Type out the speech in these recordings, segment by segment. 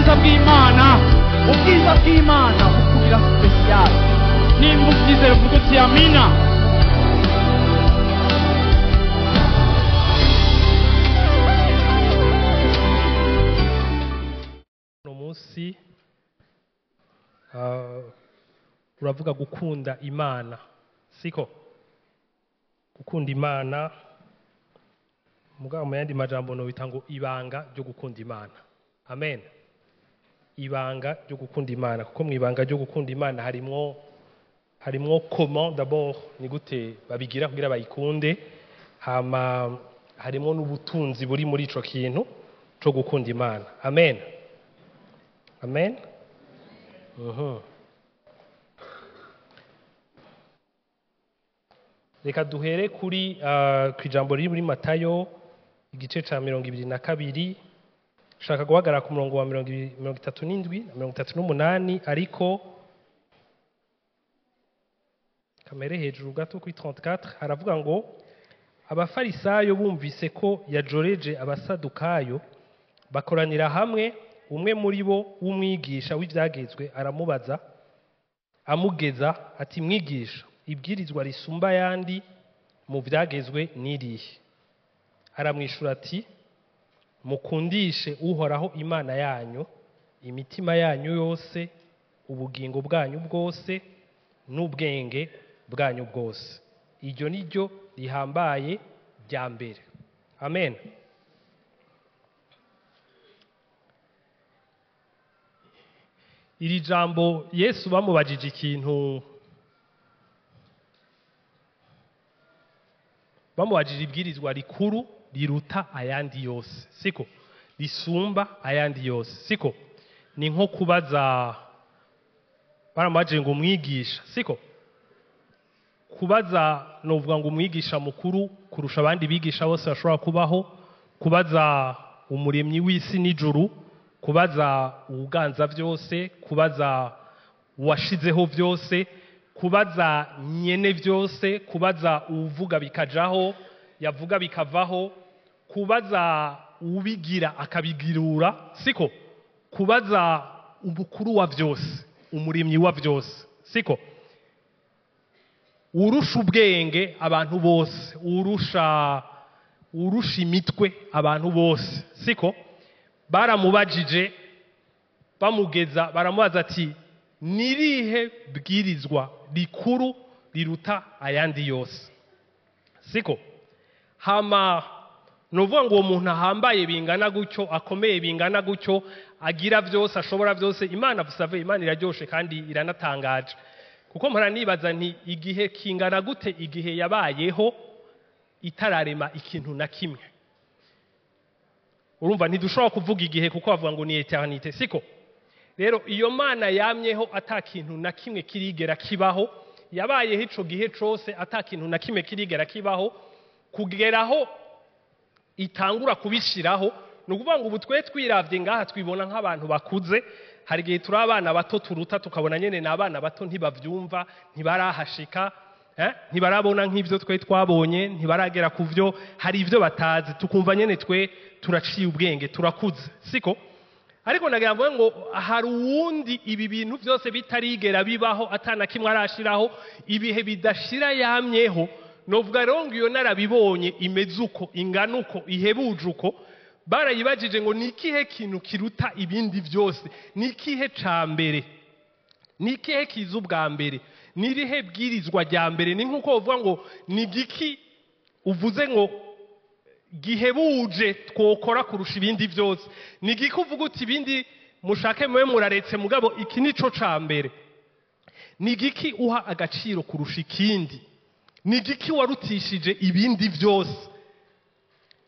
Ubwiza bw'Imana, ubwiza bw'Imana bukugira special. Nimba ubyizera uvuga uti amina. Uno munsi uravuga gukunda Imana, siko? Gukunda Imana mugabo mu yandi majambo no bita ngo ibanga ryo gukunda Imana. Amen. Ibanga ryo gukunda Imana, kuko mu ibanga ryo gukunda Imana harimwo comment d'abord, ni gute babigira kugira bayikunde, hama harimwo n'ubutunzi buri muri ico kintu co gukunda Imana. Amen. Amen. Reka duhere kuri kwijambo riri muri Matayo igice ca 22. Shaka guhagarara ku murongo wa 37 na 38, ariko kamere hejuru gato kuri 34 haravuga ngo abafarisayo bumvise ko yajoreje abasadukayo bakoranira hamwe, umwe muri bo w'umwigisha w'ivyagezwe aramubaza amugeza ati mwigisha, ibwirizwa risumba yandi mu vyagezwe nirihe? Aramwishura ati mukundishe Uhoraho Imana yanyu imitima yanyu yose, ubugingo bwanyu bwose n'ubwenge bwanyu bwose. Iryo niryo rihambaye rya mbere. Amen. Iri jambo Yesu bamubajije ikintu, bamubajije ibwirizwa rikuru riruta ayandi yose, siko? Risumba ayandi yose, siko? Ni nko kubaza, baramubajije ngo umwigisha, siko? Kubaza novuga ngo umwigisha mukuru kurusha abandi bigisha bose bashobora kubaho, kubaza umuremyi w'isi n'ijuru, kubaza ubuganza byose, kubaza uwashizeho byose, kubaza nyene byose, kubaza uvuga bikajaho, yavuga bikavaho, kubaza ubigira akabigirura, siko? Kubaza umukuru wa byose, umuremyi wa byose, siko? Urusha ubwenge abantu bose, urusha imitwe abantu bose, siko? Baramubajije bamugeza, baramubaza ati nirihe bwirizwa rikuru riruta ayandi yose, siko? Hama nuvuga ngo uwo muntu ahambaye bingana gutyo, akomeye bingana gutyo, agira byose, ashobora byose, Imana vusave, Imana iraryoshe kandi iranatangaje. Kuko mpora nibaza nti igihe kingana gute igihe yabayeho itararema ikintu na kimwe. Urumva ntidushobora kuvuga igihe kuko bavuga ngo ni eternite, siko? Rero iyo Mana yamyeho ata kintu na kimwe kirigera kibaho, yabayeho ico gihe cose ata kintu na kimwe kirigera kibaho, kugeraho itangura kubishiraho. Ni ukuvuga ngo ubu twe twiravye ngaha twibona nk'abantu bakuze, hari igihe turi abana bato turuta tukabona nyene n'abana bato ntibavyumva, ntibarahashika, ntibarabona nk'ivyo twe twabonye, ntibaragera kuvyo, hari ivyo batazi, tukumva nyene twe turaciye ubwenge, turakuze, siko? Ariko nagira ngo hari uwundi ibi bintu byose bitarigera bibaho, atana kimwe arashiraho, ibihe bidashira yamyeho. Novuga rero ngo iyo narabibonye imeze uko, ingana uko, ihebuje uko, barayibajije ngo ni ikihe kintu kiruta ibindi byose, ni ikihe ca mbere, ni ikihe kiza ubwa mbere, ni irihe bwirizwa rya mbere? Ni nkuko uvuga ngo ni igiki uvuze ngo gihebuje twokora kurusha ibindi byose, ni igiki uvuga uti ibindi mushake mwe muraretse, mugabo iki nico ca mbere, ni igiki uha agaciro kurusha ikindi, ni igiki warutishije ibindi byose,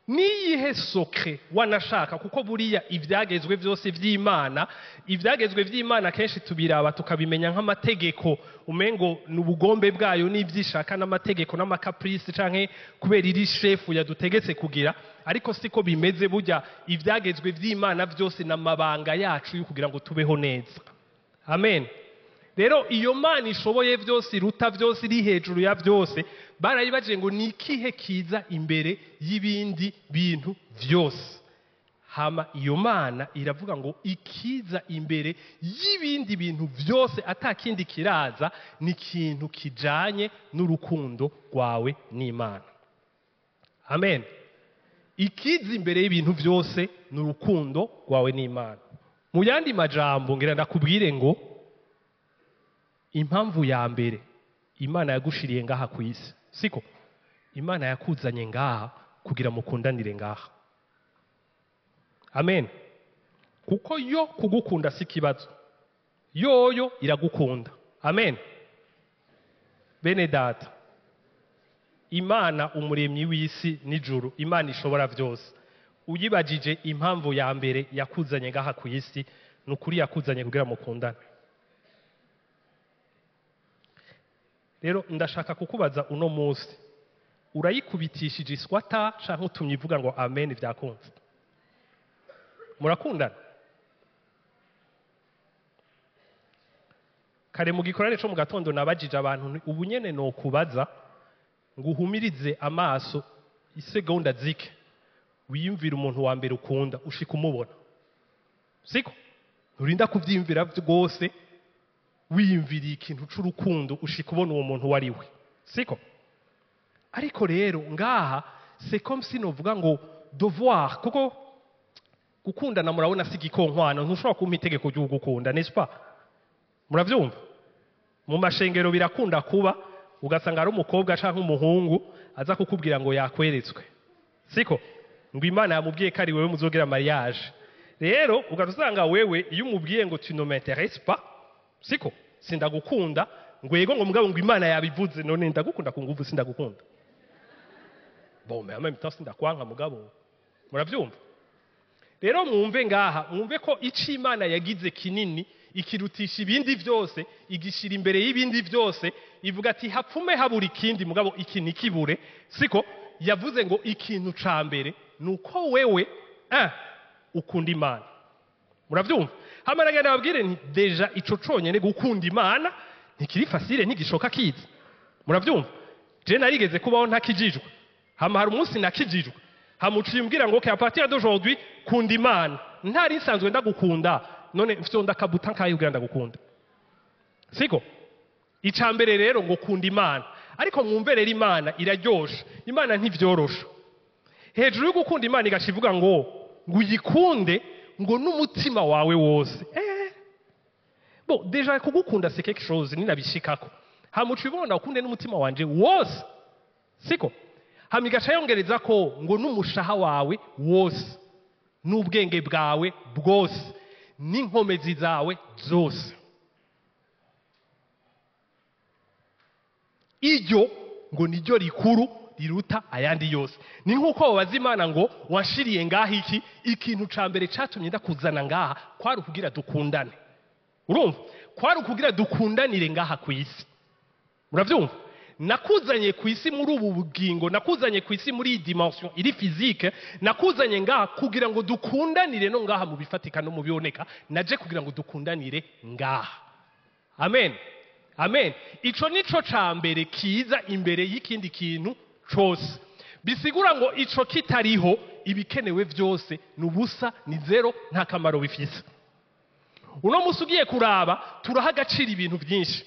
niyihe sokre wanashaka? Kuko buriya ivyagezwe byose vy'Imana, ivyagezwe vy'Imana kenshi tubiraba tukabimenya nk'amategeko, umengo n'ubugombe bwayo n'ivyishaka n'amategeko n'amakaprice canke kubera iri shefu yadutegetse kugira, ariko siko bimeze. Burya ivyagezwe vy'Imana byose n'amabanga yacu yo kugira ngo tubeho neza. Amen. Rero iyo Mana ishoboye byose, iruta byose, iri hejuru ya byose, barayibajije ngo ni ikihe kiza imbere y'ibindi bintu byose? Hama iyo Mana iravuga ngo ikiza imbere y'ibindi bintu byose, atakindi kiraza, ni ikintu kijanye n'urukundo rwawe n'Imana. Amen. Ikiza imbere y'ibintu byose ni urukundo rwawe n'Imana. Mu yandi majambo, ngira ndakubwire ngo impamvu ya mbere Imana yagushiriye ngaha ku isi, siko Imana yakuzanye ngaha kugira mukundanire ngaha. Amen. Kuko yo kugukunda si ikibazo, yoyo iragukunda. Amen. Bene Data, Imana umuremyi w'isi n'ijuru, Imana ishobora byose, uyibajije impamvu ya mbere yakuzanye ngaha ku isi, ni ukuri yakuzanye kugira mukundane. Rero ndashaka kukubaza uno munsi, urayikubitishije iswata canke utumye ivuga ngo amen vyakunze? Murakundana? Kare mu gikorane co mu gatondo nabajije abantu nti, ubu nyene nokubaza ngo uhumirize amaso isegonda zike, wiyumvire umuntu wa mbere ukunda, ushika umubona, siko? Nturinda kuvyiyumvira rwose, wiyumviriye ikintu c'urukundo ushika ubona uwo muntu wari we, siko? Ariko rero ngaha c'est comme si novuga ngo devoir, kuko gukundana murabona si igikonkwano, ntushobora kumpa itegeko ry'ugukunda, n'est-ce pas? Muravyumva? Mu mashengero birakunda kuba ugasanga ari umukobwa canke umuhungu aza kukubwira ngo yakweretswe, siko? Ngo Imana yamubwiye ko ari wewe muzogira mariage. Rero ugaca usanga wewe iyo umubwiye ngo tu ne m'intéresse pas, siko, sindagukunda, ngo yego, ngo mugabo ngo Imana yabivuze, none ndagukunda ku nguvu, sindagukunda. Bon, mais en même temps sindakwanka mugabo. Muravyumva? Rero mwumve ngaha, mwumve ko ico Imana yagize kinini ikirutisha ibindi byose, igishira imbere y'ibindi byose, ivuga ati hapfume habura ikindi mugabo iki ntikibure, siko? Yavuze ngo ikintu ca mbere nuko wewe ukunda Imana. Muravyumva? Hama nagenda babwire nti déjà ico conyene gukunda Imana ntikiri facile, ntigishoka kiza. Muravyumva? Je narigeze kubaho ntakijijwe, hama hari umunsi nakijijwe, hamuciye umbwira ngo okay, à partir d'aujourd'hui kunda Imana, ntari nsanzwe ndagukunda, none mfite ndakabuta nkayo kugira ndagukunda, siko? Ica mbere rero ngo kunda Imana. Ariko mwumve rero, Imana iraryosha, Imana ntivyorosha. Hejuru yo gukunda Imana igaca ivuga ngo uyikunde ngo n'umutima wawe wose. Bon, déjà kugukunda c'est quelque chose ninabishikako, hamuca ubona ukunde n'umutima wanje wose, siko? Hama igaca yongereza ko ngo n'umushaha wawe wose, n'ubwenge bwawe bwose, n'inkomezi zawe zose. Iryo ngo niryo rikuru riruta ayandi yose. Ni nk'uko babaza Imana ngo washiriye ngaha iki? Ikintu ca mbere catumye ndakuzana ngaha kwari ukugira dukundane. Urumva? Kwari ukugira dukundanire ngaha ku isi. Muravyumva? Nakuzanye ku isi muri ubu bugingo, nakuzanye ku isi muri iyi dimension iri physique, nakuzanye ngaha kugira ngo dukundanire no ngaha mu bifatika no mu biboneka, naje kugira ngo dukundanire ngaha. Amen. Amen. Ico nico ca mbere kiza imbere y'ikindi kintu cose. Bisigura ngo ico kitariho, ibikenewe vyose ni ubusa, ni zéro, nta kamaro bifise. Uno musi ugiye kuraba, turaha agaciro ibintu vyinshi.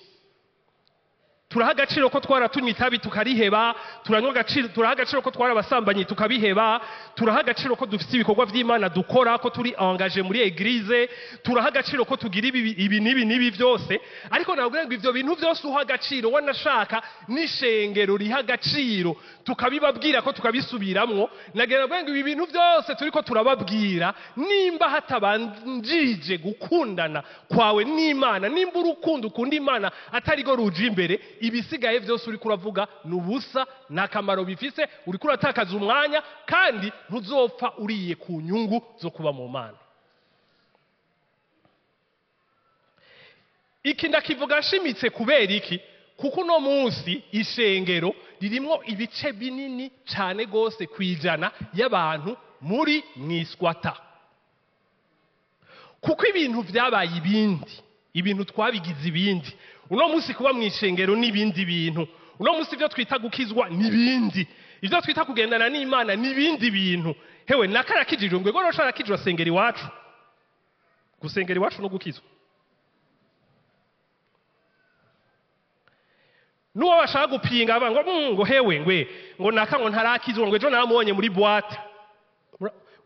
Turaha agaciro ko twaratunywa itabi tukariheba, turanywa agaciro, turaha agaciro ko twari abasambanyi tukabiheba, turaha agaciro ko dufite ibikorwa vy'Imana dukora, ko turi engagé muri église, turaha agaciro ko tugira ibi ibi n'ibi n'ibi byose. Ariko nabwo ngo ivyo bintu byose uha agaciro, wanashaka n'ishengero riha agaciro, tukabibabwira ko tukabisubiramwo, nagira ngo ibi bintu byose turiko turababwira, nimba hatabanjije gukundana kwawe n'Imana, nimba urukundo ukunda Imana atari go ruja imbere, ibisigaye byose uriko uravuga ni ubusa, nta kamaro bifise, uriko uratakaza umwanya kandi ntuzopfa uriye ku nyungu zo kuba mu Mana. Iki ndakivuga nshimitse kubera iki? Kuko uno munsi ishengero ririmwo ibice binini cane gose kwijana y'abantu muri mwiswata, kuko ibintu vyabaye ibindi, ibintu twabigize ibindi. Uno munsi kuba mu ishengero n'ibindi bintu. Uno munsi ibyo twita gukizwa n'ibindi, ibyo twita kugendana n'Imana n'ibindi bintu. Hewe nakarakijijwe ngo egoro sharakijwe asengera iwacu. Gusengera iwacu no gukizwa. Nuwo bashaka gupinga ngo ngo hewe ngwe ngo naka ngo ntarakizwa ngo ejo naramubonye muri boîte.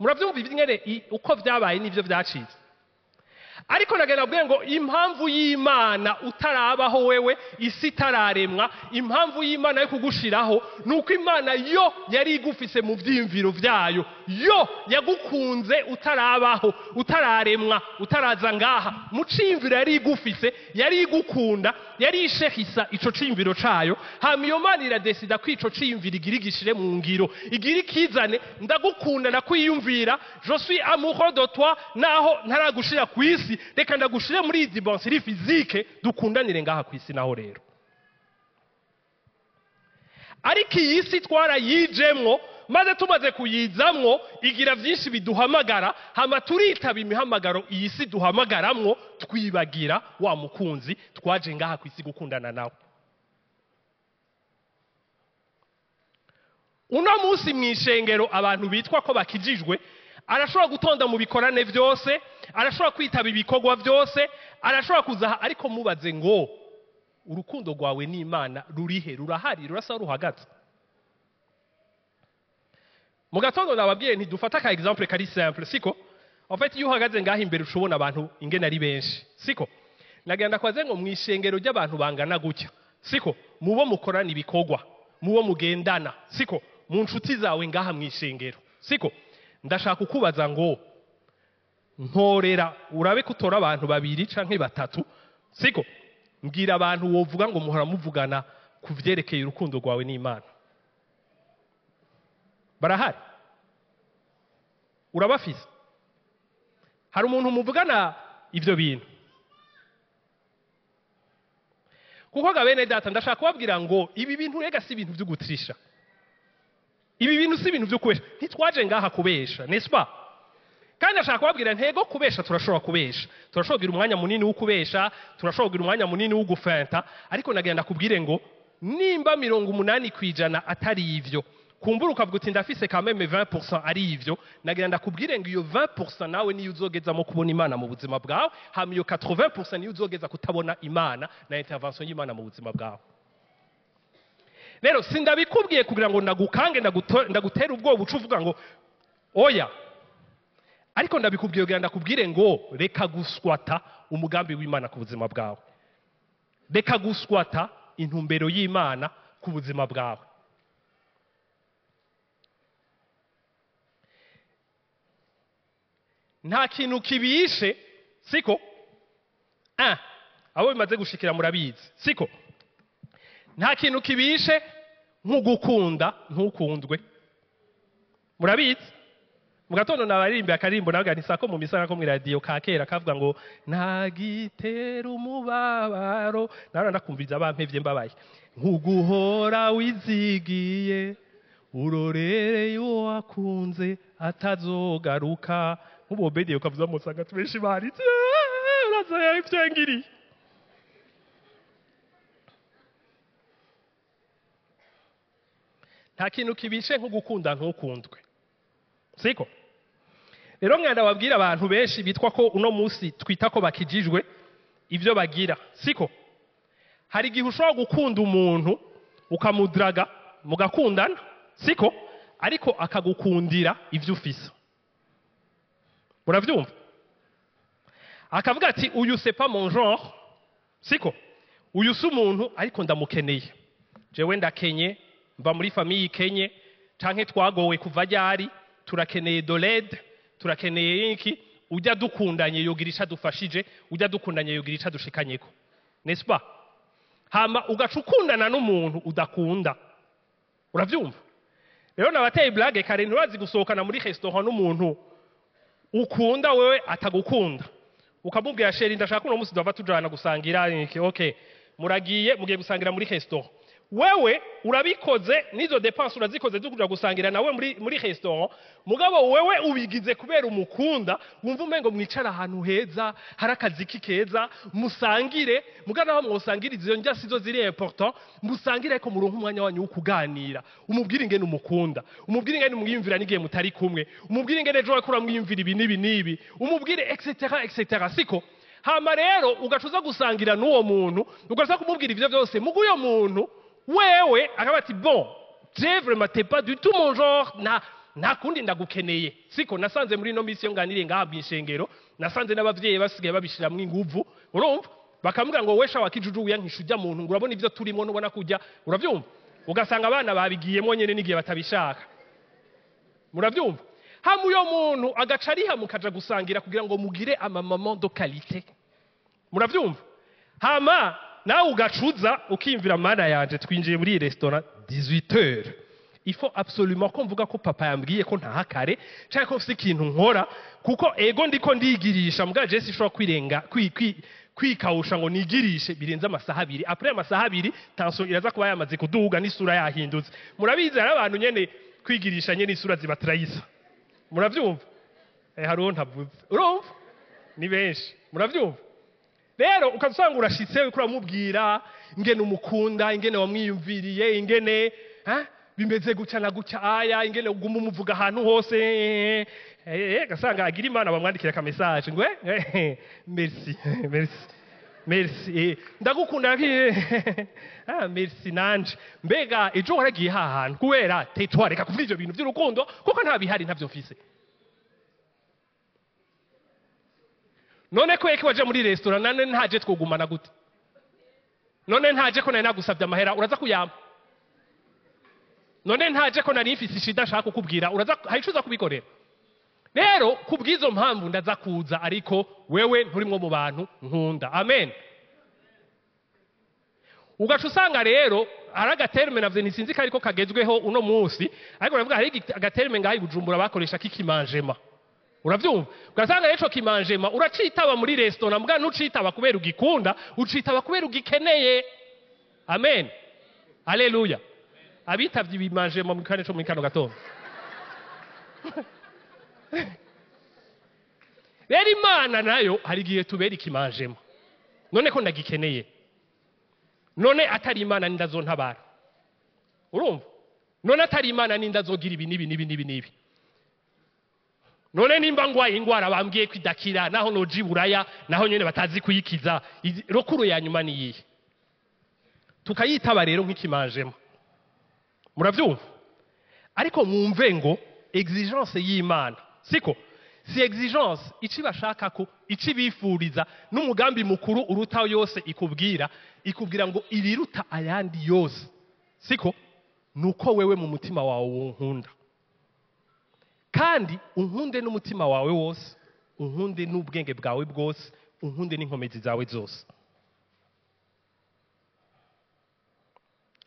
Muravyumva ingene uko vyabaye n'ivyo vyacitse. Ariko nagenda bwe ngo impamvu y'Imana utarabaho wewe, isi itararemwa, impamvu y'Imana yo kugushiraho nuko Imana yo yari igufise mu vyimviro vyayo, yo yagukunze utarabaho, utararemwa, utaraza ngaha. Mu cimviro yari igufise, yari igukunda, yari ishehisa ico cimviro cayo. Hama iyo Mana iradesida ko ico cimviro igira igishire mu ngiro, igira ikizane, ndagukunda ndakwiyumvira, je suis amoureux de toi, naho ntaragushira kwisi, reka ndagushire muri iyi dimension physique dukundanire ngaha kwisi. Naho rero ariko iyi si twarayijemwo, maze tumaze kuyizamwo igira vyinshi biduhamagara, hama turitaba imihamagaro iyi si duhamagaramwo, twibagira wa mukunzi twaje ngaha kwisi gukundana nawe. Uno munsi mw'ishengero abantu bitwa ko bakijijwe arashobora gutonda mu bikorane vyose, arashobora kwitaba ibikorwa vyose, arashobora kuzaha, ariko mubaze ngo urukundo rwawe n'Imana rurihe? Rurahari? Rurasa ruhagaze? Mu gatondo nababwiye nti dufata ka exemple kari simple, siko? En fait iyo uhagaze ngaha imbere ushobona abantu ingene ari benshi, siko? Nagenda kwaze ngo mw'ishengero ry'abantu bangana gutya, siko? Mubo mukorana ibikorwa, mubo mugendana, siko? Mu nshuti zawe ngaha mw'ishengero, siko? Ndashaka kukubaza ngo ntorera urabe kutora abantu babiri canke batatu, siko? Mbwira abantu wovuga ngo muhora muvugana kuvyerekeye urukundo rwawe n'Imana. Barahari? Urabafise? Hari umuntu muvugana ivyo bintu? Kuko ga bene data ndashaka kubabwira ngo ibi bintu rega si ibintu vy'ugutrisha. Ibi bintu si ibintu vyo kubesha. Ntitwaje ngaha kubesha, n'est-ce pas? Kandi ndashaka kubabwira ntego kubesha turashobora kubesha. Turashobora kugira umwanya munini wo kubesha, turashobora kugira umwanya munini wo gufenta, ariko nagenda kubwire ngo nimba 80% atari ivyo, kumbura ukavuga uti ndafise quand même 20% ari ivyo, nagenda kubwire ngo iyo 20% nawe niyo uzogezamo kubona Imana mu buzima bwawe, hama iyo 80% niyo uzogeza kutabona Imana na intervention y'Imana mu buzima bwawe. Rero sindabikubwiye kugira ngo ndagukange, ndagutera ubwoba uca uvuga ngo oya, ariko ndabikubwiye kugira ndakubwire ngo reka guswata umugambi w'Imana ku buzima bwawe, reka guswata intumbero y'Imana ku buzima bwawe. Nta kintu kibishe, siko? Abo bimaze gushikira murabizi, siko? Nta kintu kibishe nk'ugukunda ntukundwe. Murabizi? Mu gatondo nabaririmbe akarimbo naga nisako mu misana ko mu radio ka kera kavuga ngo ntagitera umubabaro, nara ndakumviriza abampevye mbabaye, nkuguhora wizigiye urorere wakunze atazogaruka. Nk'ubobediye ukavuza musanga tubenshi baritse urazoya ivyengiri. Nta kintu kibishe nk'ugukunda ntukundwe, siko? Rero mwanda wabwira abantu benshi bitwa ko uno munsi twita ko bakijijwe ivyo bagira, siko? Hari igihe ushobora gukunda umuntu ukamudraga mugakundana, siko? Ariko akagukundira ivyo ufise. Muravyumva? Akavuga ati uyu c'est pas mon genre, siko? Uyu si umuntu ariko ndamukeneye, jewe ndakenye, mva muri famille ikenye, canke twagowe kuva ryari, turakeneye dolede, turakeneye iki, ujya dukundanye yogira ico adufashije, ujya dukundanye yogira ico adushikanyeko, n'est-ce pas? Hama ugacukundana n'umuntu udakunda. Uravyumva? Rero nabateye blague kare, nturazi gusohokana muri restaurant n'umuntu ukunda wewe atagukunda, ukamubwira chéri ndashaka uno munsi duhava tujana gusangira iki, okay, muragiye mugiye gusangira muri restaurant, Wewe urabikoze, n'izo dépenses urazikoze zo kuja gusangira nawe muri restaurant, mugabo wewe ubigize kubera umukunda, wumva umengo mwicara ahantu heza, hari akaziki keza, musangire. Mugabo naho mwosangira, izo ndya sizo ziri important. Musangire ariko muronke umwanya wanyu wo kuganira, umubwire ingene umukunda, umubwire ingene umwiyumvira n'igihe mutari kumwe, umubwire ingene ejo wariko uramwiyumvira ibi n'ibi n'ibi, umubwire etc etc, siko? Hama rero ugaca uza gusangira n'uwo muntu, ugaca kumubwira ivyo vyose, muga uyo muntu wewe akaba ati: "Bon, je vraiment, t'es pas du tout mon genre, nta kundi, ndagukeneye." Siko? Nasanze muri ino misi yo nganiriye ngaha mw'ishengero, nasanze n'abavyeyi basigaye babishiramwo inguvu. Urumva, bakamubwira ngo: "Wesha wakijuju, wiyankisha ujya muntu, ngo urabona ivyo turimo, nubona kujya." Uravyumva, ugasanga abana babigiyemo nyene n'igihe batabishaka. Muravyumva? Hama uyo muntu agaca ariha, mukaja gusangira kugira ngo mugire ama moments de qualité. Muravyumva? Hama nawe ugacuza ukiyumvira: "Mana yanje, twinjiye muri iyi restaurant 18 heures, il faut absolument ko mvuga ko papa yambwiye ko ntaha kare canke ko mfise ikintu nkora, kuko ego ndiko ndigirisha, mbwa je sinshobora kwirenga kwikawusha ngo nigirishe birenze amasaha 2." Après amasaha 2, tension iraza kuba yamaze kuduga n'isura yahindutse. Murabizi, hari abantu nyene kwigirisha nyene isura zibatrayisa. Muravyumva? Hari uwo ntavuze, urumva ni benshi. Muravyumva? Rero ukasanga urashitse, uriko uramubwira ingene umukunda, ingene wamwiyumviriye, ingene ha? bimeze gutya na gutya, aya ingene uguma umuvuga ahantu hose. Gasanga agira Imana bamwandikira ka message ngo: "Merci, merci, merci, ndagukunda." "Ah, merci." "Nanje mbega ejo waragiye hahantu?" Kubera tetwa, reka kuvuga ivyo bintu by'urukundo kuko nta bihari, ntavyo mfise. None ko eki waje muri restaurant, none ntaje twogumana gute? None ntaje ko nari nagusabye amahera, uraza kuyampa? None ntaje ko nari mfise ishida ashaka kukubwira, uraza hari ico uza kubikorera? Rero kubw'izo mpamvu ndaza kuza, ariko wewe nturimwo mu bantu nkunda. Amen. Ugaca usanga rero hari aga terme, navyo ntisinzi ko ariko kagezweho uno munsi, ariko baravuga hari aga terme ngaho i Bujumbura bakoresha k'ikimanjema. Uravyumva? Ugasanga rero ico kimanjema uracitaba muri restaurant, mbwa ntucitaba kubera ugikunda, ucitaba kubera ugikeneye. Amen, haleluya. Abitavye ibimanjema mu kane co muri kano gatondo. Rero Imana nayo hari igihe tubera ikimanjema. None ko ndagikeneye? None atari Imana nindazontabara? Urumva? None atari Imana nindazogira ibi n'ibi n'ibi n'ibi n'ibi? None nimba ngwaye ingwara bambwiye ko idakira, naho noja iburaya, naho nyene batazi kuyikiza, recours ya nyuma ni iyihe? Tukayitaba rero nk'ikimanjema. Muravyumva? Ariko mwumve ngo exigence y'Imana, siko? Si exigence, ici bashaka ko ici bifuriza n'umugambi mukuru uruta yose ikubwira ngo iriruta ayandi yose, siko? Nuko wewe mu mutima wawe wunkunda, kandi unkunde n'umutima wawe wose, unkunde n'ubwenge bwawe bwose, unkunde n'inkomezi zawe zose.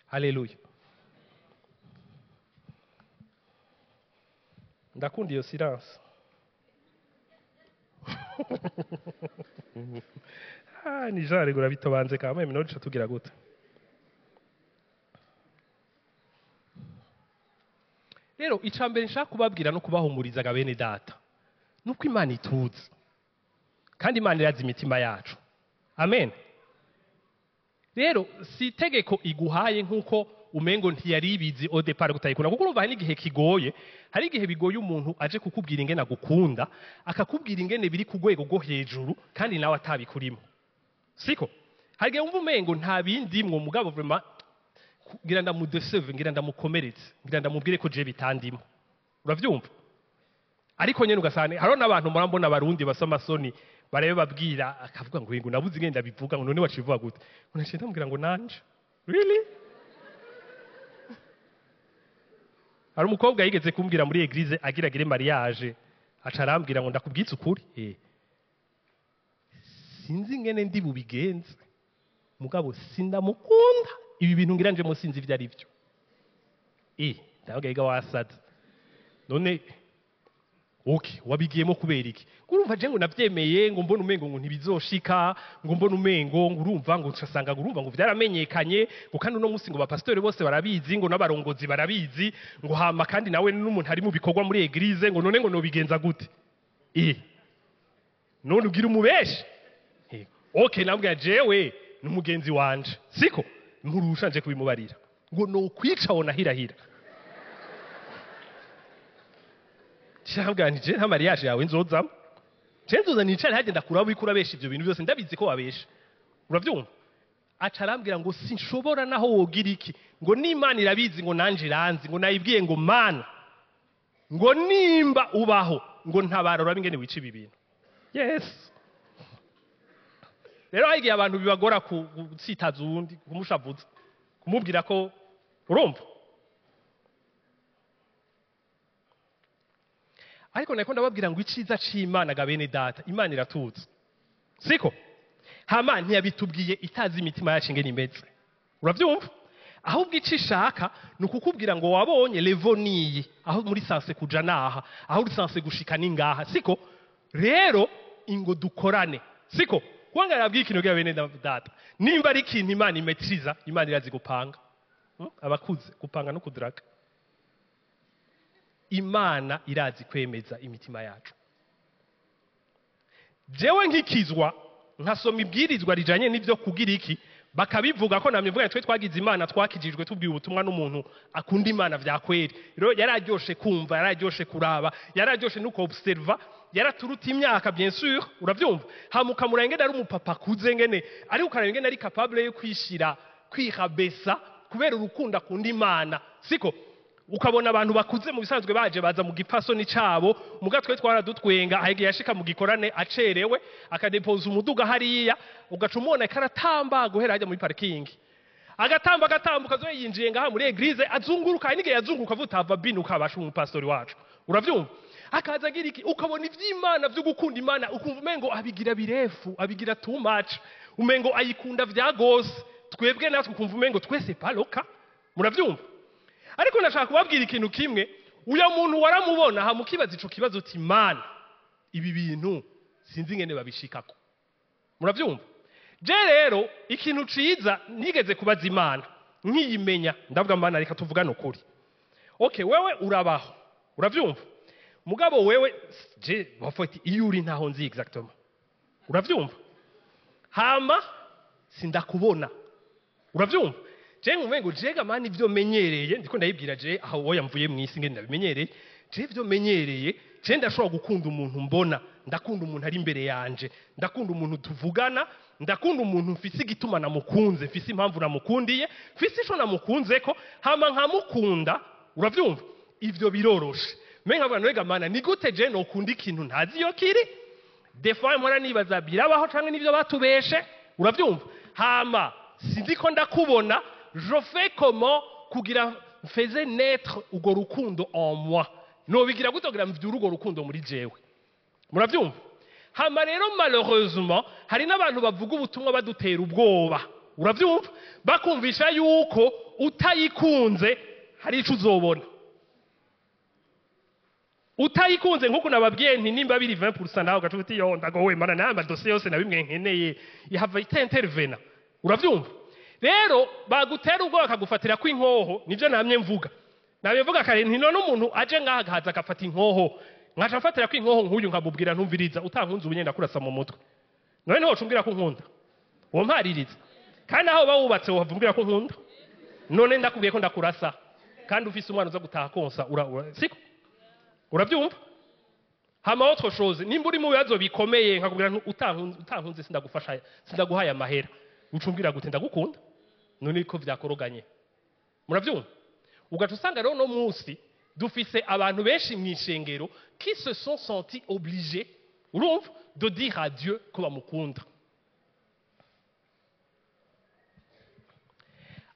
Haleluya. Ndakunda iyo silence. Ah, ni genre urabitobanze quand même. None tugira gute rero? Icya mbere nshaka kubabwira no kubahumuriza, bene data, nuko Imana ituzi, kandi Imana irazi imitima yacu. Amen. Rero si itegeko iguhaye nk'uko umengo ntiyari ibizi au départ kutayikunda, kuko urumva hari n'igihe kigoye, hari igihe bigoye umuntu aje kukubwira ingene agukunda, akakubwira ingene biri ku rwego rwo hejuru, kandi nawe atabikurimo, siko? Hari igihe wumva umengo nta bindimwo, mugabo vraiment ngira ndamudeseve, ngira ndamukomeretse, ngira ndamubwire ko je bitandimo. Uravyumva? Ariko nyene ugasanga hariho n'abantu murambona, Abarundi basa amasoni, barebe babwira akavuga ngo: "Ngo nabuze ingene ndabivuga." Ngo: "None wacivuga gute?" Ngo: "Naciye ndamubwira ngo nanje really." Hari umukobwa yigeze kumbwira muri église agira agire mariage, aca arambwira ngo: "Ndakubwiza ukuri, sinzi ingene ndi bubigenze, mugabo sindamukunda, ibi bintu ngira njemo sinzi ibyo ari byo." Ndavuga: "Yiga wasaze none." Okay, wabigiyemo kubera iki? Urumva je ngo navyemeye ngo mbona umengo ngo ntibizoshika, ngo mbona umengo ngo urumva ngo nsasanga ngo urumva ngo vyaramenyekanye, ngo kandi uno munsi ngo bapasiteri bose barabizi, ngo n'abarongozi barabizi, ngo hama kandi nawe n'umuntu ari mu bikorwa muri église, ngo none ngo nobigenza gute? None ugira umubeshi? Okay, nambwira jewe n'umugenzi wanje, siko nkurusha nje kubimubarira ngo no kwica wona hirahira. Cyangwa nti je nta mariage yawe nzozamo, je nzoza nicare hagenda kuraba uriko urabesha ivyo bintu byose, ndabizi ko wabesha. Uravyumva? Aca arambwira ngo sinshobora naho wogira iki, ngo n'Imana irabizi, ngo nanje iranzi, ngo nayibwiye ngo Mana, ngo nimba ubaho, ngo ntabara urabe ingene wica ibi bintu. Yes. Rero hari igihe abantu bibagora gutsitaza uwundi, kumushavuza, kumubwira ko urumva. Ariko nako ndababwira ngo iciza c'Imana ga bene data, Imana iratuzi, siko? Hama ntiyabitubwiye itazi imitima yacu ingene imeze. Uravyumva? Ahubwo ico ishaka ni ukukubwira ngo wabonye levo niyi, aho muri sanse kuja naha, aho uri sanse gushika ni ngaha, siko? Rero ingo dukorane, siko? Kuba nababwiye ikintu ga bene data, nimba ari ikintu Imana imetriza, Imana irazi gupanga. Abakuze gupanga no kudraka. Imana irazi kwemeza imitima yacu. Jewe nkikizwa nkasoma ibwirizwa rijanye n'ivyo kugira iki, bakabivuga ko namye mvuga twe twagize Imana, twakijijwe tubwiye ubutumwa n'umuntu akunda Imana vya kweri. Rero yararyoshe kumva, yararyoshe kuraba, yararyoshe nuko observa, yaraturuta imyaka bien sûr, uravyumva? Hamuka murenge ari umupapa kuze ngene, ariko ukaraba ngene ari capable yo kwishira, kwihabesa kubera urukundo akunda Imana, siko? Ukabona abantu bakuze mu bisanzwe baje baza mu gipasoni cabo, muga twe twaradutwenga, ahigiye yashika mu gikorane acerewe, akadepoza umuduga hariya, ugaca umubona karatamba guhera hajya muri parking, agatamba agatambuka zo yinjiye ngaha muri église, azunguruka nige yazunguruka vutava binu ukabasha umupastori wacu. Uravyumva? Akaza agira iki, ukabona ivy'Imana vyo gukunda Imana, ukumva umengo abigira birefu, abigira too much, umengo ayikunda vya gose. Twebwe natwe ukumva umengo twese paloka. Muravyumva? Ariko ndashaka kubabwira ikintu kimwe, uyo muntu waramubona hamukibaza ico kibazo uti Mana, ibi bintu sinzi ngene babishikako. Muravyumva? Je rero ikintu ciza nigeze kubaza Imana nkiyimenya, ndavuga Mana reka tuvugane ukuri. Okay, wewe urabaho, uravyumva? Mugabo wewe je bafati iyo uri ntaho nzi exactement. Uravyumva? Hama sindakubona. Uravyumva? Je nkumve ngo jega mani ivyo menyereye, ndiko ndayibwira je aho oya mvuye mwisi ngende ndabimenyereye, je ivyo menyereye, je ndashobora gukunda umuntu mbona, ndakunda umuntu ari imbere yanje, ndakunda umuntu tuvugana, ndakunda umuntu mfise igituma namukunze, mfise impamvu namukundiye, mfise ico namukunzeko, hama nkamukunda. Uravyumva? Ivyo biroroshe. Me nkavuga nega mana ni gute je nokunda ikintu ntazi iyo kiri? Des fois mpora nibaza birabaho canke nivyo batubeshe. Uravyumva? Hama sinzi ko ndakubona, je fais comment kugira faisait naître ugo rukundo en moi? Nobigira gute kugira mvyure ugo rukundo muri jewe? Muravyumva? Hama rero malheureusement hari n'abantu bavuga ubutumwa badutera ubwoba. Uravyumva? Bakumvisha yuko utayikunze hari ico uzobona. Utayikunze nkuko nababwiye nti nimba biri 20% nawe ugaca uti yo ndagowe mana namba dossier yose nabimwe nkeneye ihava itentervena. Uravyumva? Rero bagutera ubwoba bakagufatira ko inkoho, nivyo namye mvuga. Namye mvuga kare nti none umuntu aje ngaha agahaza agafata inkoho, nkaca mfatira ko inkoho nkuyu nkamubwira ntumviriza utankunze ubu nyenda kurasa mu mutwe. None ntiwoca umbwira ko nkunda? Uwo mpaririza. Kandi aho bawubatse wovumbwira ko nkunda? None ndakubwiye ko ndakurasa kandi ufise umwana uza gutaha konsa ura siko? Uravyumva? Hama autre chose, nimba uri mu bibazo bikomeye nkakubwira nti utankunze sindagufasha, sindaguhaye amahera, ucumbwira gute ndagukunda? None ko vyakoroganye. Muravyumva? Ugaca usanga rero no munsi dufise abantu benshi mw'ishengero qui se sont sentis obligés, urumva, de dire à Dieu ko bamukunda.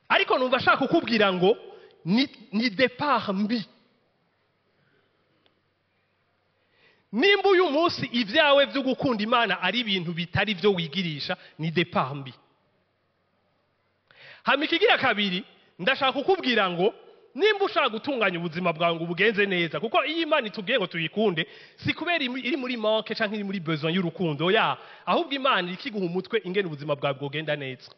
Ariko numva ashaka kukubwira ngo ni départ mbi. Nimba uyu munsi ivyawe vyo gukunda Imana ari ibintu bitari vyo wigirisha, ni départ mbi. Hama ikigira kabiri, ndashaka kukubwira ngo Nimba ushaka gutunganya ubuzima bwawe ngo ubugenze neza, kuko iyo Imana itubwiye ngo tuyikunde, si kubera iri muri manque canke iri muri besoin y'urukundo ya, ahubwo Imana ikiguha umutwe ingene ubuzima bwawe bwogenda neza.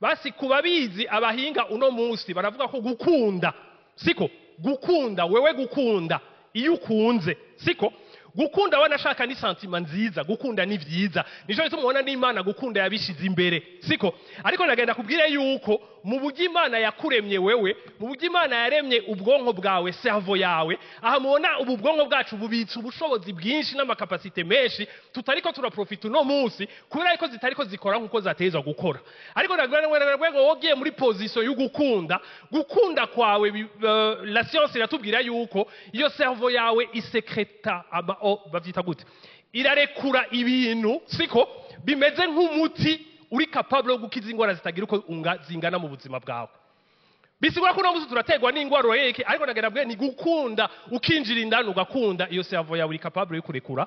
Basi kubabizi abahinga uno munsi baravuga ko gukunda, siko gukunda wewe gukunda iyo ukunze, siko gukunda wanashaka ni sentiment nziza, gukunda ni vyiza, nico gituma ubona n'Imana gukunda yabishize imbere, siko. Ariko nagenda kubwire yuko mu buryo Imana yakuremye wewe, mu buryo Imana yaremye ubwonko bwawe, cerveau yawe, aha mubona ubu bwonko bwacu bubitse ubushobozi bwinshi n'amakapasite menshi tutariko turaprofita uno munsi kubera yuko zitariko zikora nkuko zatezwa gukora. Ariko nagenda ngo wogiye muri position y'ugukunda, gukunda kwawe la science iratubwira yuko iyo cerveau yawe isekreta aba bavyita gute, irarekura ibintu, siko bimeze nk'umuti uri capable yo gukiza ingwara zitagira uko zingana mu buzima bwawe. Bisigura ko uno turategwa n'ingwara yeke, ariko nagenda bwe ni gukunda, ukinjira indani ugakunda, iyo cerveau yawe uri capable yo kurekura.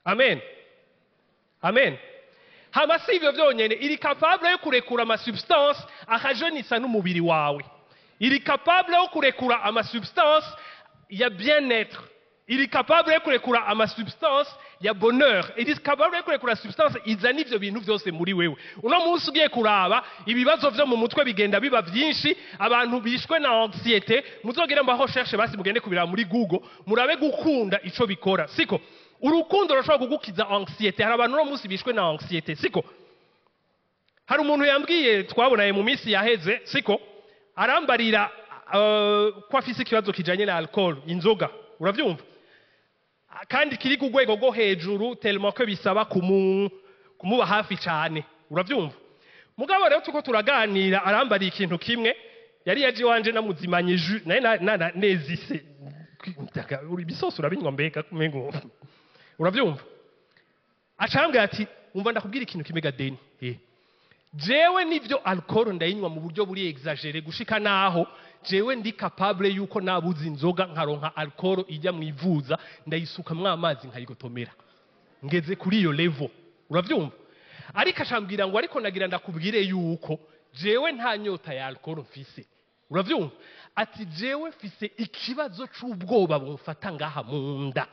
Amen, amen. Hama si ivyo vyonyene, iri capable yo kurekura ama substance akajenisa n'umubiri wawe, iri capable yo kurekura ama substance ya bien-être, iri capable yo kurekura ama substance ya bonheur, iri capable yo kurekura substance izana ivyo bintu vyose muri wewe. Uno munsi ugiye kuraba ibibazo vyo mu mutwe bigenda biba vyinshi, abantu bishwe na anxiété, muzogere mbaho recherche basi mugende kubira muri Google murabe gukunda ico bikora, siko. Urukundo rushobora kugukiza anxiété. Hari abantu uno munsi bishwe na anxiété, siko. Hari umuntu yambwiye twabonaye mu minsi yaheze, siko, arambarira ko afise ikibazo kijanye na alcool, inzoga, uravyumva, kandi kiri ku rwego rwo hejuru tellement ko bisaba kumuba hafi cyane, uravyumva. Mugabo rero tuko turaganira arambariye ikintu kimwe, yari yaje wanje namuzimanye jus naye nezise uri bisoso urabinywa mbega kumengo, uravyumva. Acambwira ati umva ndakubwira ikintu kimwe gadeni, jewe nivyo alcool ndayinywa mu buryo buri exagéré gushika naho jewe ndi capable yuko nabuze inzoga nkaronka alcool ijya mwivuza ndayisuka mwa amazi nkayigotomera, ngeze kuri iyo level, uravyumva. Ariko acambwira ngo ariko nagira ndakubwire yuko jewe nta nyota ya alcool mfise, uravyumva. Ati jewe mfise ikibazo c'ubwoba bumfata ngaha munda,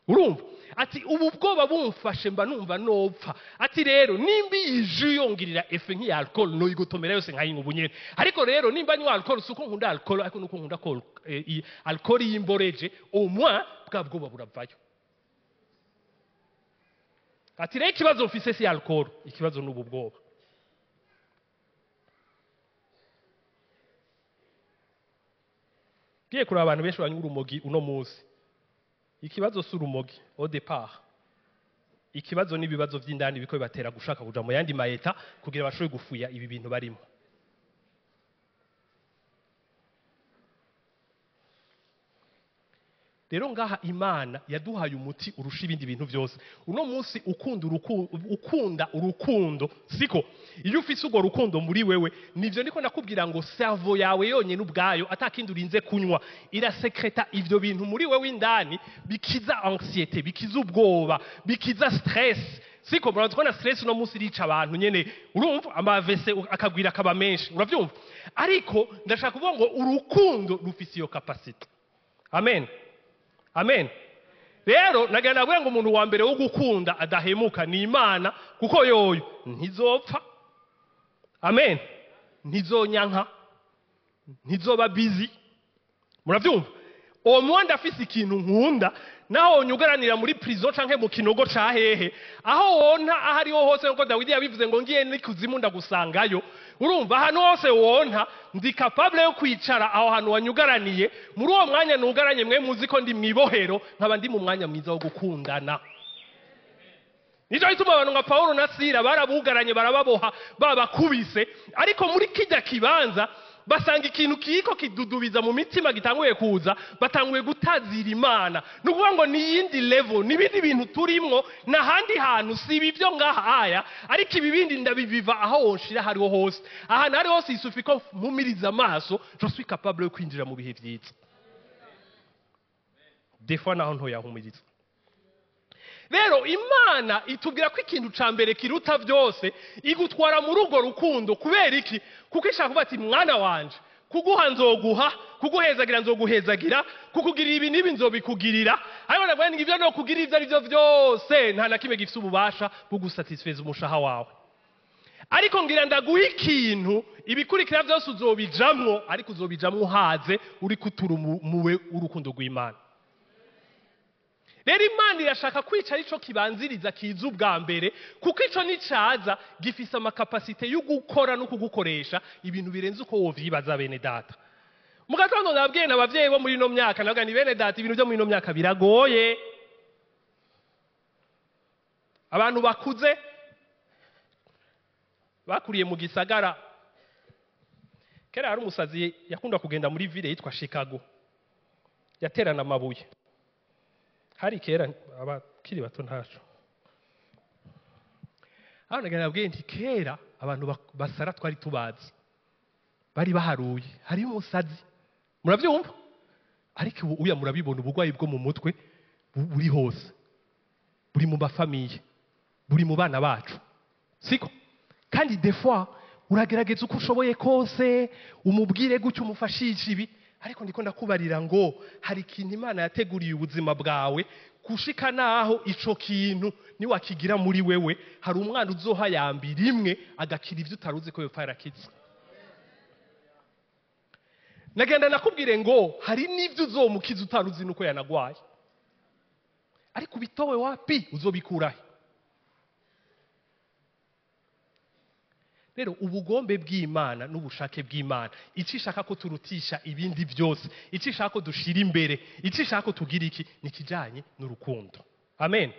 urumva. Ati ubu bwoba bumfashe mba numva nopfa. Ati rero nimba iyi jus yongirira effet nk'iya alcool no igotomera yose nkayinywa ubunyene, ariko rero nimba nywa alcool suko nkunda alcool, ariko nuko nkunda alcool yimboreje au moins bwa bwoba buravayo. Ati rero ikibazo mfise si alcool, ikibazo n'ubu bwoba. Giye kuraba abantu benshi banywa urumogi uno munsi, ikibazo si urumogi au départ, ikibazo ni ibibazo vy'indani biko bibatera gushaka kuja mu yandi maeta kugira bashobore gufuya ibi bintu barimo. Rero ngaha Imana yaduhaye umuti urusha ibindi bintu vyose. Uno munsi ukunda urukundo, siko. Iyo ufise urwo rukundo muri wewe, nivyo niko nakubwira ngo cerveau yawe yonyene ubwayo atakindi urinze kunywa irasekreta ivyo bintu muri wewe indani, bikiza anxiété, bikiza ubwoba, bikiza stress, siko. Murazi ko na stress uno munsi irica abantu nyene, urumva ama AVC akagwira akaba menshi, uravyumva. Ariko ndashaka kuvuga ngo urukundo rufise iyo capacité. Amen, amen. Rero nagenda ngo umuntu wa mbere wo gukunda adahemuka ni Imana, kuko yoyo ntizopfa, amen, ntizonyanka, ntizoba busy, muravyumva. Uwo mwanda afise ikintu nkunda, naho nyugaranira muri prison canke mu kinogo ca hehe, aho wonta aho ariho hose, nkuko Dawidi yabivuze ngo ngiye n'ikuzimu ndagusangayo, urumva ahantu hose wonta ndi capable yo kwicara aho hantu wanyugaraniye. Muri uwo mwanya nugaranye mwe muzi ko ndi mwibohero, nkaba ndi mu mwanya mwiza wo gukundana. Nico gituma abantu nka Paulo na Sila barabugaranye, barababoha, babakubise, ariko muri kijya kibanza basanga ikintu kiko kidudubiza mu mitima gitanguye kuza, batanguye gutazira Imana. Nukuvuga ngo ni yindi level, nibindi bintu turimwo nahandi hantu, si ibyo ngaha aya, ariko ibi bindi ndabiviva aho wonshira hariho hose, ahantu hari hose isufi ko mpumiriza amaso, je suis capable yo kwinjira mu bihe vyiza. Des fois naho ntoyahumiriza. Rero Imana itubwira ko ikintu ca mbere kiruta byose, igutwara muri urwo rukundo. Kubera iki? Kuko ishaka kuvuga ati: "Mwana wanje, kuguha nzoguha, kuguhezagira nzoguhezagira, kukugirira ibi n'ibi nzobikugirira." Ariko ndavuga ngo ibyo no kugira, ibyo ari byo byose, nta na kimwe gifite ububasha bwo gusatisfeza umushaha wawe. Ariko ngira ndaguha ikintu, ibikurikira byose uzobijamwo, ariko uzobijamwo uhaze, uri kuturumuwe urukundo rw'Imana. Rero Imana irashaka kwica arico kibanziriza, kiza ubwa mbere, kuko ico nicaza gifise ama capacités yo gukora no kugukoresha ibintu birenze uko wovyibaza. Bene data, mu gatondo nabwiye n'abavyeyi bo muri ino myaka, navuga ni: "Bene data, ibintu byo muri ino myaka biragoye." Abantu bakuze bakuriye mu gisagara, kera hari umusazi yakunda kugenda muri ville yitwa Chicago, yaterana amabuye. Hari kera, abakiri bato ntaco. Aho nabwiye nti: "Kera abantu basara twari tubazi, bari baharuye, hariyo umusazi." Murabyumva? Ariko ubu uya murabibona, uburwayi bwo mu mutwe buri hose, buri mu ma familles, buri mu bana bacu, siko? Kandi des fois uragerageza uko ushoboye kose, umubwire gutyo, umufashishe ibi, ariko ndiko ndakubarira ngo hari ikintu Imana yateguriye ubuzima bwawe, gushika naho ico kintu niwakigira muri wewe, hari umwana uzoha yambira imwe agakira ivyo utaruzi ko yopfa yarakize. Nagenda nakubwire ngo hari n'ivyo uzomukiza utaruzi nuko yanagwaye, ariko ubitowe wapi, uzobikurahe? Rero ubugombe bw'Imana n'ubushake bw'Imana, icyo ishaka ko turutisha ibindi byose, icyo ishaka ko dushira imbere, icyo ishaka ko tugira iki, ni ikijyanye n'urukundo. Amen.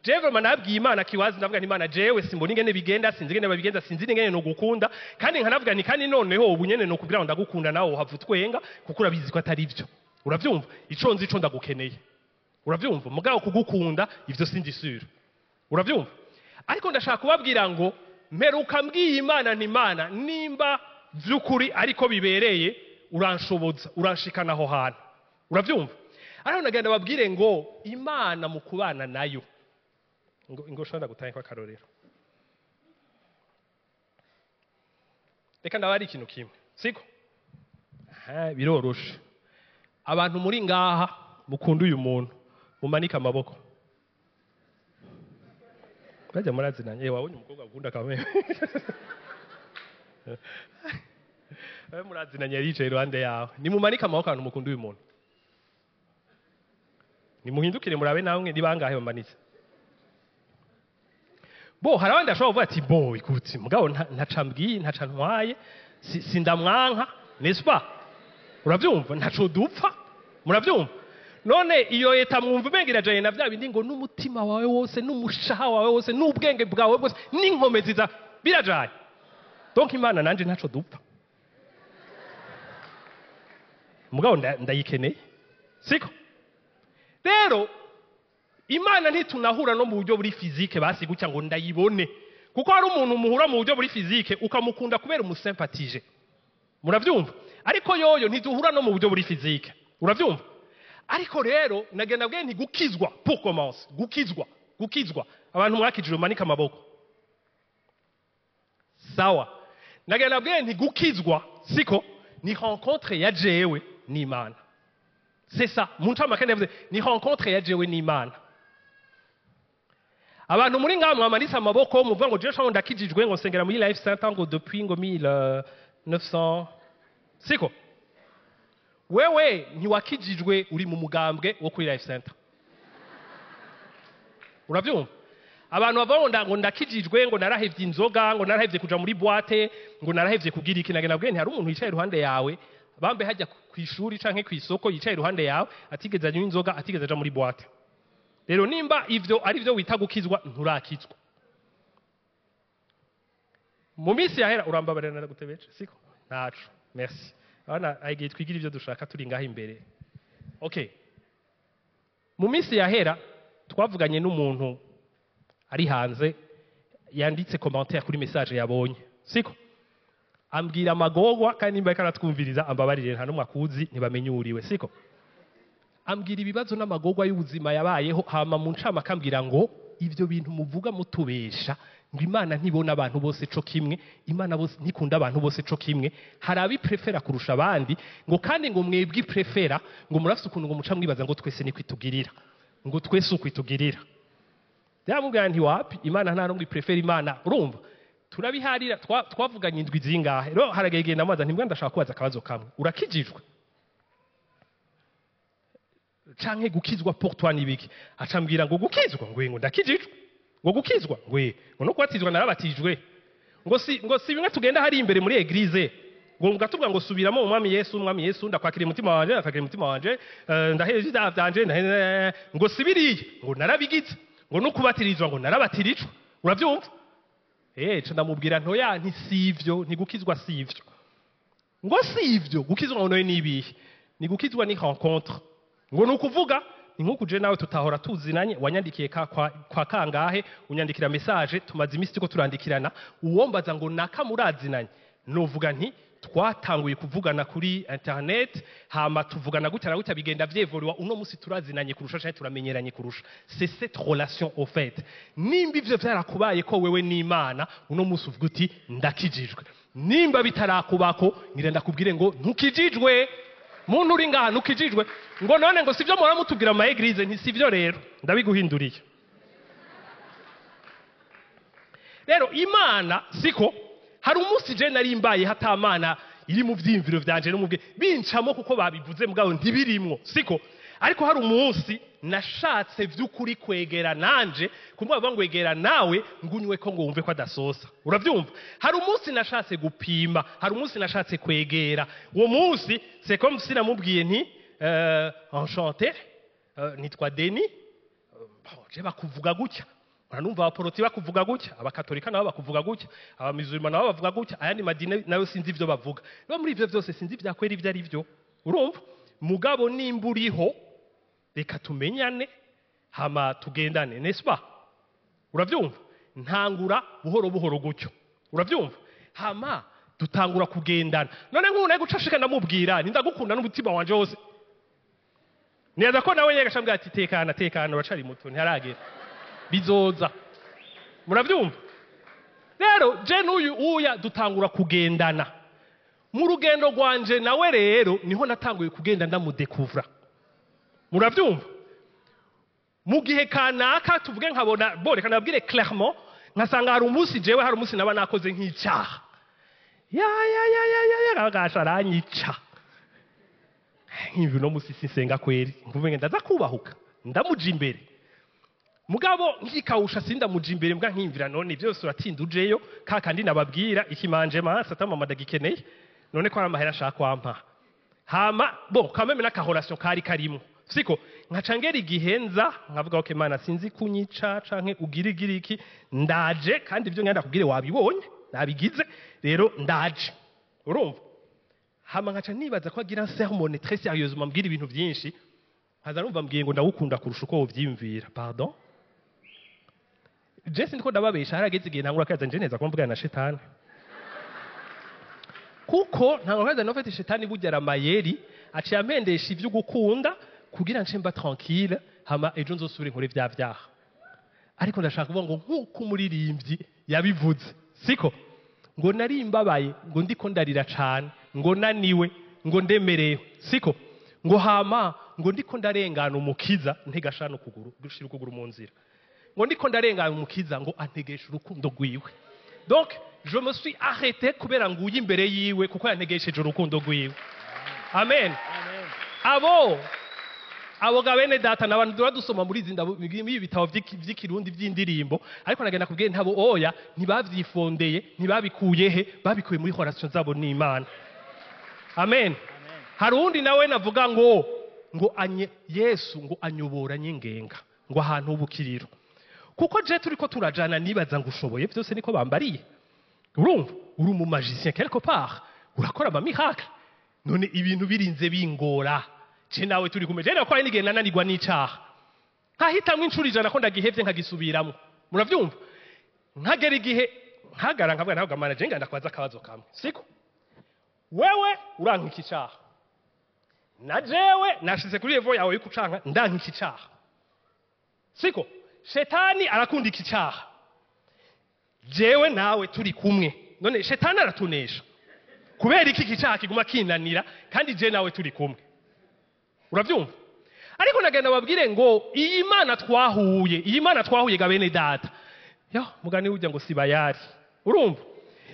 Jewe vraiment nabwiye Imana kiwazi, ndavuga nti: "Imana, jewe simbona ingene bigenda, sinzi ingene babigenza, sinzi ingene nogukunda." Kandi nkanavuga nti: "Kandi noneho ubu nyene nokubwira ngo ndagukunda, nawe uhava utwenga, kuko urabizi ko atari byo." Uravyumva? Ico nzi ico ndagukeneye, uravyumva? Mugabo kugukunda ivyo sindi sûr, uravyumva? Ariko ndashaka kubabwira ngo mperuka mbwiye Imana nti: "Imana, nimba vy'ukuri ariko bibereye, uranshoboza, uranshikana aho hantu." Uravyumva? Ariko nagenda babwire ngo Imana mu kubana nayo, ngo shobora gutanga akarorero. Reka ndaba ari ikintu kimwe, siko? Aha, biroroshe. Abantu muri ngaha mukunda uyu muntu, mumanike amaboko. Bajya murazinanye. Wabonye umukobwa akunda kameme? Abe murazinanye, yicaye iruhande yawe. Nimumanike amaboko abantu mukunda uyu muntu. Nimuhindukire murabe namwe, ni bangahe bamanitse? Bo hari abandi bashobora kuvuga ati: "Bo écoute, mugabo ntaca mbwiye, ntaca ntwaye, sindamwanka, n'est-ce pas?" Uravyumva? Ntaco dupfa, muravyumva? None iyo leta mwumva umenga irajanye na vya bindi ngo n'umutima wawe wose, n'umushaha wawe wose, n'ubwenge bwawe bwose, n'inkomezi za birajanye? Donc Imana nanje ntaco dupfa, mugabo ndayikeneye, siko? Rero Imana ntitunahura no mu buryo buri physique, basi gutya ngo ndayibone, kuko hari umuntu muhura mu buryo buri physique ukamukunda kubera umusympatije, muravyumva? Ariko yoyo ntiduhura no mu buryo buri physique, uravyumva? Ariko rero nagenda bwe nti gukizwa, pour commencer, gukizwa, abantu mwakijije manika amaboko. Sawa. Nagenda bwe nti gukizwa, siko? Ni rencontre ya jewe n'Imana, c'est ça. Mu ncamake ndavuze ni rencontre ya jewe n'Imana. Abantu muri ngaha mwamanitse amaboko, muvuga ngo: "Jewe ndakijijwe, ngo nsengera muri Life Center ngo depuis ngo 1900", siko? Wewe ntiwakijijwe uri mu mugambwe wo kuri Life Center, uravyumva? Abantu bavuga ngo ndakijijwe, ngo narahevye inzoga, ngo narahevye kuja muri boîte, ngo narahevye kugira iki, nagenda bwe nti hari umuntu yicaye iruhande yawe, bambe hajya ku ishuri canke ku isoko, yicaye iruhande yawe atigeze anywa inzoga, atigeze aja muri boîte. Rero nimba ivyo ari byo wita gukizwa, nturakizwa. Mu minsi yahera, urambabarira naragutebeje, siko? Ntaco, merci. Abana igihe twigira ivyo dushaka turi ngaho imbere. Okay, mu minsi yahera twavuganye n'umuntu ari hanze yanditse commentaire kuri message yabonye, siko? Ambwira amagorwa, kandi nimba ariko aratwumviriza ambabarire, nta n'umwe akuzi, ntibamenye uwuriwe, siko? Ambwira ibibazo n'amagorwa y'ubuzima yabayeho. Hama mu ncama akambwira ngo ivyo bintu muvuga mutubesha, ngo Imana ntibona abantu bose co kimwe, Imana bose ntikunda abantu bose co kimwe, hari abiprefera kurusha abandi, ngo kandi ngo mwebwe iprefera, ngo murafise ukuntu ngo muca mwibaza ngo twese niko itugirira, ngo twese uko itugirira. Byamubwira nti wapi, Imana nta n'umwe iprefera. Imana, urumva, turabiharira. Twavuganye indwi zingahe. Rero harageye igihe ndamubaza nti: "Mbwa, ndashaka kubaza akabazo kamwe. Urakijijwe canke gukizwa pour toi nibiki?" Acambwira ngo gukizwa, ngo ndakijijwe, ngo gukizwa, ngo no kubatizwa narabatijwe, ngo si bimwe tugenda hari imbere muri église, ngo mugatubwa ngo subiramo: "Umwami Yesu, Umwami Yesu, ndakwakira umutima wanje, ndakwakira umutima wanje, ndaheje ibyaha byanje, ngo si biriya, ngo narabigize, ngo no kubatirizwa, ngo narabatirijwe." Uravyumva? Ca ndamubwira ntoya nti sivyo, ntigukizwa sivyo. Ngo sivyo gukizwa, ngo noye nibihe? Ni gukizwa ni rencontre, ngo ni ukuvuga ni nk'uku je nawe tutahora tuzinanye, wanyandikiye kwa kangahe, unyandikira message, tumaze iminsi turiko turandikirana. Uwombaza ngo naka murazinanye, novuga nti twatanguye kuvugana kuri internet, hama tuvugana gutya na gutya, bigenda vyevoluwa, uno musi turazinanye kurusha canke turamenyeranye kurusha. C'est cette relation au fait. Nimba ivyo vyarakubaye ko wewe n'Imana, uno musi uvuga uti ndakijijwe. Nimba bitarakubako, ngira ndakubwire ngo ntukijijwe. Muntu uri ngaha, ntukijijwe. Ngo none ngo sivyo muhora mutubwira mu ma église? Nti sivyo. Rero ndabiguhinduriye. Rero Imana siko. Hari umunsi je nari mbaye hatamana iri mu vyiyumviro vyanje no mu bwe bincamo, kuko babivuze mugabo ntibirimwo, siko. Ariko hari umunsi nashatse vy'ukuri kwegera nanje kumwe bavuga ngo egera nawe ngunywe ko ngo wumve ko adasosa. Uravyumva? Hari umunsi nashatse gupima, hari umunsi nashatse kwegera. Uwo munsi, c'est comme si namubwiye nti enchanté, nitwa Denis. Bon, je bakuvuga gutya, uranumva, abaporoti bakuvuga gutya, abakatolika nabo bakuvuga gutya, abamizurima nabo bavuga gutya, ayandi madini nayo sinzi ivyo bavuga. Rero muri ivyo vyose sinzi ivyakwera ivyo ari vyo, urumva. Mugabo nimba uriho, reka tumenyane, hama tugendane, n'est-ce pas? Uravyumva? Ntangura buhoro buhoro gutyo, uravyumva, hama dutangura kugendana. None nk'ubu nawe guca ashika ndamubwira nti ndagukunda n'umutima wanje wose, nibaza ko nawe nyine agashambwira ati tekana, tekana, uracari muto, ntiharagera, bizoza. Muravyumva? Rero je n'uyu uya dutangura kugendana. Mu rugendo rwanje nawe rero niho natanguye kugenda ndamudekuvura. Muravyumva? Mu gihe kanaka, tuvuge nkabona bo, reka nabwire clairement, nkasanga hari umunsi jewe, hari umunsi naba nakoze nk'icyaha, ya ya ya ya ya ya, gasha aranyica. Nk'imvi uno musi sinsenga kweri, nkuvuge ndaza kubahuka ndamuja imbere, mugabo nkikawusha sindamuja imbere. Mbwa nkimvira none byose uratinda ujeyo, ka kandi nababwira ikimanje mansa atamama ndagikeneye, none ko ari amahera ashaka kwampa. Hama bon, quand même n'aka relation kari karimo, siko. Nkaca ngera igihe nza nkavuga: "Okay Mana, sinzi kunyica canke ugira igira iki, ndaje, kandi ibyo ngenda kubwire wabibonye nabigize, rero ndaje." Urumva? Hama nkaca nibaza ko agira sermon très sérieusement, mbwira ibintu byinshi, nkaza numva mbwiye ngo ndawukunda kurusha uko wovyiyumvira. Pardon, je sindiko ndababesha, harageze igihe ntangura kaza nje neza ko mvugana na shetani, kuko ntabwo kaza nofete shetani burya aramayeri aciye ampendesha ivyo gukunda kugira nce mba tranquille, hama ejo nzosubire nkore vya vyaha. Ariko ndashaka kuvuga ngo nk'uko umuririmbyi yabivuze, siko, ngo nari mbabaye, ngo ndiko ndarira cane, ngo naniwe, ngo ndemerewe, siko, ngo hama ngo ndiko ndarengana Umukiza, ntegashana ukuguru, gushira ukuguru mu nzira, ngo ndiko ndarengana Umukiza, ngo antegesha urukundo rwiwe. Donc je me suis arrêté kubera nguye imbere yiwe, kuko yantegesheje urukundo rwiwe. Amen. Abo ga bene data n'abantu duhora dusoma muri izi ndabo, muri ibi bitabo vy'ikirundi vy'indirimbo, ariko nagenda kubwira ntabo oya, ntibavyifondeye, ntibabikuye he, babikuye muri relation zabo n'Imana. Amen. Hari uwundi nawe navuga ngo anye Yesu ngo anyobora nyengenga ngo ahantu h'ubukiriro, kuko je turiko turajana nibaza ngo ushoboye byose, niko bambariye. Urumva, uri umu magicien quelque part, urakora ama miracle, none ibintu birinze bingora je nawe turi kumwe. Je nakora n'igihe nananirwa n'icaha, nkahitamwo inshuro 100 ko ndagihevye nkagisubiramwo. Muravyumva? Nkagera igihe nkagara nkavuga: "Ntabwo Mana, je nganda kwaza akabazo kamwe, siko? Wewe uranka iki caha, Na jewe nashize kuri level yawe y'ukucanka ndanka iki cyaha. Siko shetani arakunda iki cyaha. Jewe nawe turi kumwe. None shetani aratunesha. Kubera iki cyaha kiguma kinanira kandi je nawe turi kumwe. Uravyumva? Ariko nagenda babwire ngo iyi Mana twahuye, iyi Mana twahuye ga bene data. Yo mugani ujya ngo sibayari. Urumva?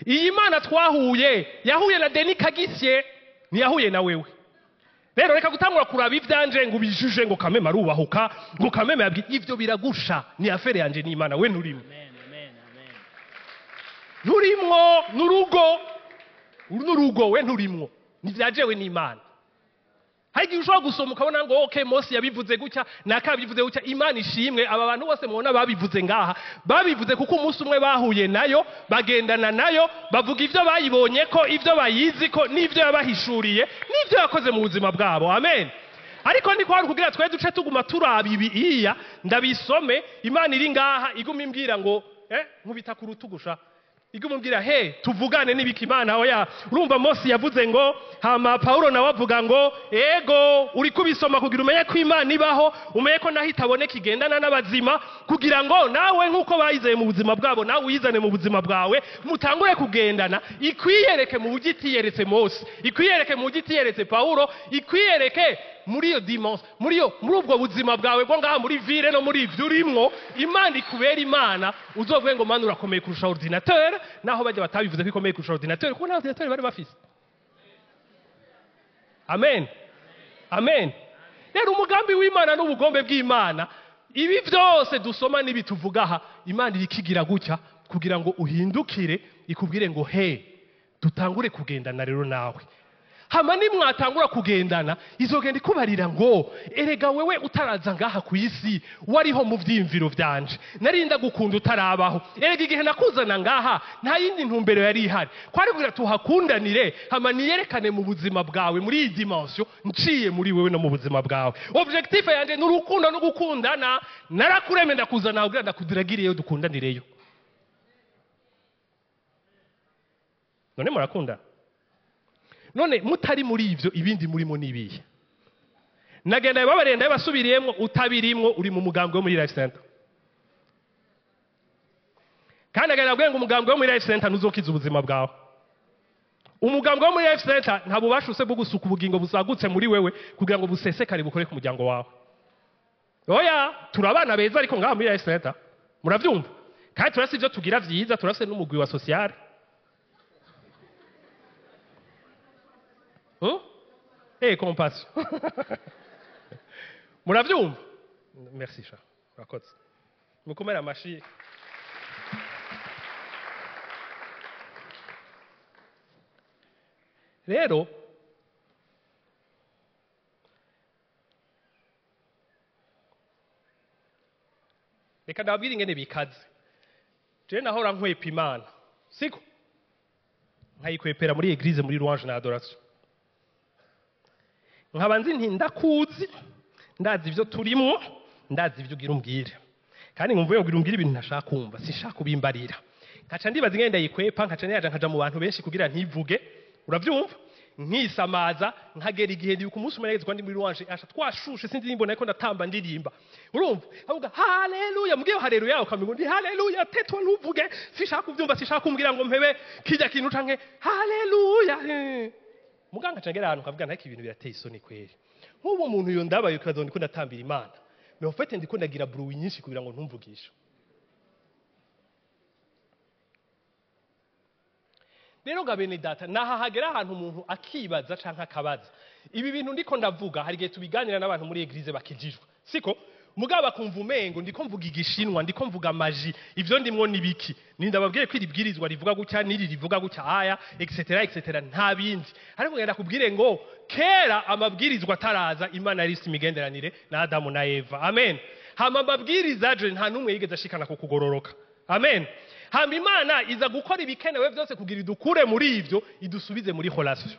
Iyi Mana twahuye, yahuye na Denis Kagisye, ntiyahuye na wewe. Rero reka gutangura kuraba ivyanje ngo ubijuje ngo kameme arubahuka, ngo kameme yabwi ivyo biragusha, ni afere yanje n'Imana we nturimo. Amen, amen, amen. Nturimwo n'urugo, n'urugo we nturimwo. Ni vyajewe n'Imana. Hari igihe ushobora gusoma ukabona ngo okay Mose yabivuze gutya naka yabivuze gutya. Imana ishimwe, aba bantu bose mubona babivuze ngaha babivuze kuko umunsi umwe bahuye nayo, bagendana nayo, bavuga ivyo bayibonye ko, ivyo bayizi ko, n'ivyo yabahishuriye, n'ivyo yakoze mu buzima bwabo. Amen. Ariko ni kwari kugira twe duce tuguma turaba ibi iya ndabisome. Imana iri ngaha iguma imbwira ngo nkubita ku rutugusha, iguma imbwira he tuvugane n'ibiki Imana. Oya, urumva Mose yavuze ngo, hama Paulo nawe avuga ngo ego uri kubisoma kugira umenye ko Imana ibaho, umenye ko naho itaboneka igendana n'abazima, kugira ngo nawe nkuko bayizeye mu buzima bwabo nawe uyizane mu buzima bwawe, mutangure kugendana, ikwiyereke mu buryo itiyeretse Mose, ikwiyereke mu buryo itiyeretse Paulo, ikwiyereke muri iyo dimension, muri ubwo buzima bwawe bwo ngaha muri ville no muri ivyo urimwo. Imana ikubera Imana, uzovuge ngo Mana urakomeye kurusha ordinateur, naho bajya batabivuze ko ikomeye kurusha ordinateur kuko nta ordinateur bari bafise. Amen. Amen. Rero umugambi w'Imana n'ubugombe bw'Imana, ibi byose dusoma n'ibituvuga aha, Imana irikigira gutya kugira ngo uhindukire ikubwire ngo he dutangure kugendana rero nawe. Hama nimwatangura kugendana izogenda ikubarira ngo erega wewe utaraza ngaha ku isi wariho mu vyimviro vyanje, narinda gukunda utarabaho, erega igihe nakuzana ngaha nta yindi ntumbero yari ihari, kwari kugira tuhakundanire, hama niyerekane mu buzima bwawe muri iyi dimension nciye muri wewe no mu buzima bwawe. Objectif yanje ni urukundo no gukundana, narakuremye ndakuzana kugira ndakudiragiriyeyo dukundanireyo. None murakunda? None mutari muri ivyo ibindi murimo nibihe? Nagenda babarenda basubiriyemwo, utabirimwo uri mu mugambwe wo muri Life Center. Kandi agenda abwiye ngo umugambwe wo muri Life Center ntuzokiza ubuzima bwawe. Umugambwe wo muri Life Center nta bubasha use bwo gusuka ubugingo busagutse muri wewe kugira ngo busesekare bukore ku muryango wawe. Oya, turabana beza ariko ngaha muri Life Center muravyumva? Kandi turase ivyo tugira vyiza, turase n'umugwi wa social. Eh, compassion. Muravyumva? Merci cha. Urakoze. Mukomere amashi. Rero reka ndababwire ingene bikaze. Je nahora nkwepa Imana. Siko? Nkayikwepera muri église, muri louange na adoration. Nkaba nzi nti ndakuzi, ndazi ivyo turimwo, ndazi ivyo ugira umbwire. Kandi nkumva ugira umbwire ibintu ntashaka kumva, sinshaka kubimbarira. Nkaca ndibaza ingene ndayikwepa, nkaca niyaja nkaja mu bantu benshi kugira ntivuge. Uravyumva? Nkisamaza, nkagera igihe ndibuka umunsi umwe nageze ndi muri louange, asha twashushe sinzi nimbona ariko ndatamba ndirimba. Urumva? Avuga haleluya, mugiye haleluya ukamenya ndi haleluya, tetwa ntuvuge, sinshaka kuvyumva, sinshaka kumbwira ngo mpebe kijya kintu canke haleluya. Muganga cangera ahantu kavuga ntaki ibintu birateye isoni kweri. Nk'ubu umuntu yo ndabaye ukazo ndiko ndatambira Imana. Mais en fait ndiko ndagira bruit nyinshi kugira ngo ntumvugishe. Rero ga bene data, naha hagera ahantu umuntu akibaza canke akabaza. Ibi bintu ndiko ndavuga hari gihe tubiganira n'abantu muri église bakijijwe. Siko? Mugaba bakumva umengo ndiko mvuga igishinwa, ndiko mvuga maji, ivyo ndimwo nibiki. Nindababwiye ko iribwirizwa rivuga gutya n'iri rivuga gutya aya etc etc nta bindi. Ariko ngenda kubwire ngo kera amabwirizwa ataraza Imana yari ifite imigenderanire na Adamu na Eva. Amen. Hama amabwiriza je nta numwe yigeze ashikana ku kugororoka. Amen. Hama Imana iza gukora ibikenewe byose kugira idukure muri ivyo, idusubize muri relation.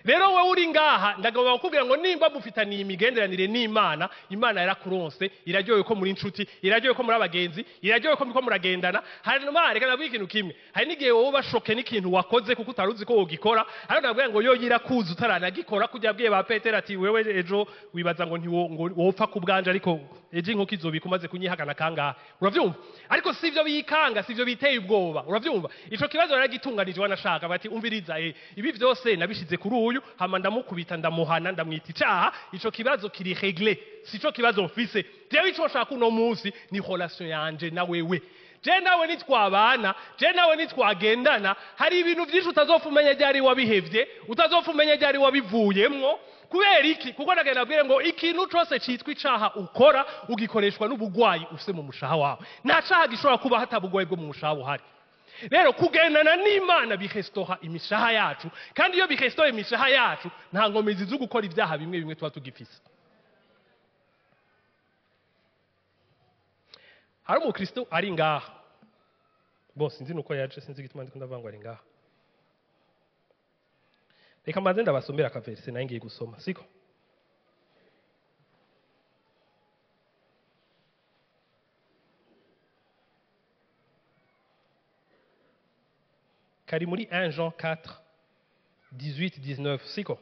Rero wewe uri ngaha, ndagomba kukubwira ngo nimba mufitaniye imigenderanire n'Imana, Imana yarakuronse, iraryoye ko muri inshuti, iraryoye ko muri abagenzi, iraryoye ko muriko muragendana. Hanyuma reka nabwiye ikintu kimwe, hari n'igihe wowe bashoke n'ikintu wakoze kuko utari uzi ko wogikora, ariko ndabwira ngo yo yirakuzi utaranagikora. Kujya abwiye ba Petero ati wewe ejo wibaza ngo ntiwo ngo wopfa ku bwanje, ariko ejo inkoko izobika umaze kunyihakana kangahe. Uravyumva? Ariko sivyo bikanga, sivyo biteye ubwoba. Uravyumva? Ico kibazo yaragitunganije, wanashaka bati umviriza, ibi vyose nabishize kuri uyu, hama ndamukubita, ndamuhana, ndamwita icaha. Ico kibazo kiri réglé, sico kibazo mfise jewe. Ico nshaka uno munsi ni relation yanje na wewe. Je nawe nitwabana, je nawe nitwagendana, hari ibintu vyinshi utazopfa umenya ryari wabihevye, utazopfa umenya ryari wabivuyemwo. Kubera iki? Kuko ndagenda abwire ngo ikintu cose citwa icaha ukora ugikoreshwa n'ubugwayi ufise mu mushaha wawe. Nta caha gishobora kuba hatabugwayi bwo mu mushaha buhari. Rero kugendana n'Imana birestoha imishaha yacu, kandi iyo birestoha imishaha yacu, nta nkomezi zo gukora ibyaha bimwe bimwe tuba tugifise. Hari umukristo ari ngaha, bo sinzi nuko yaje, sinzi igituma ndiko ndavuga ngo ari ngaha. Reka mbanze ndabasomera akaverse nayo ngiye gusoma, siko? Kari muri 1 Jean 4 18 19, siko?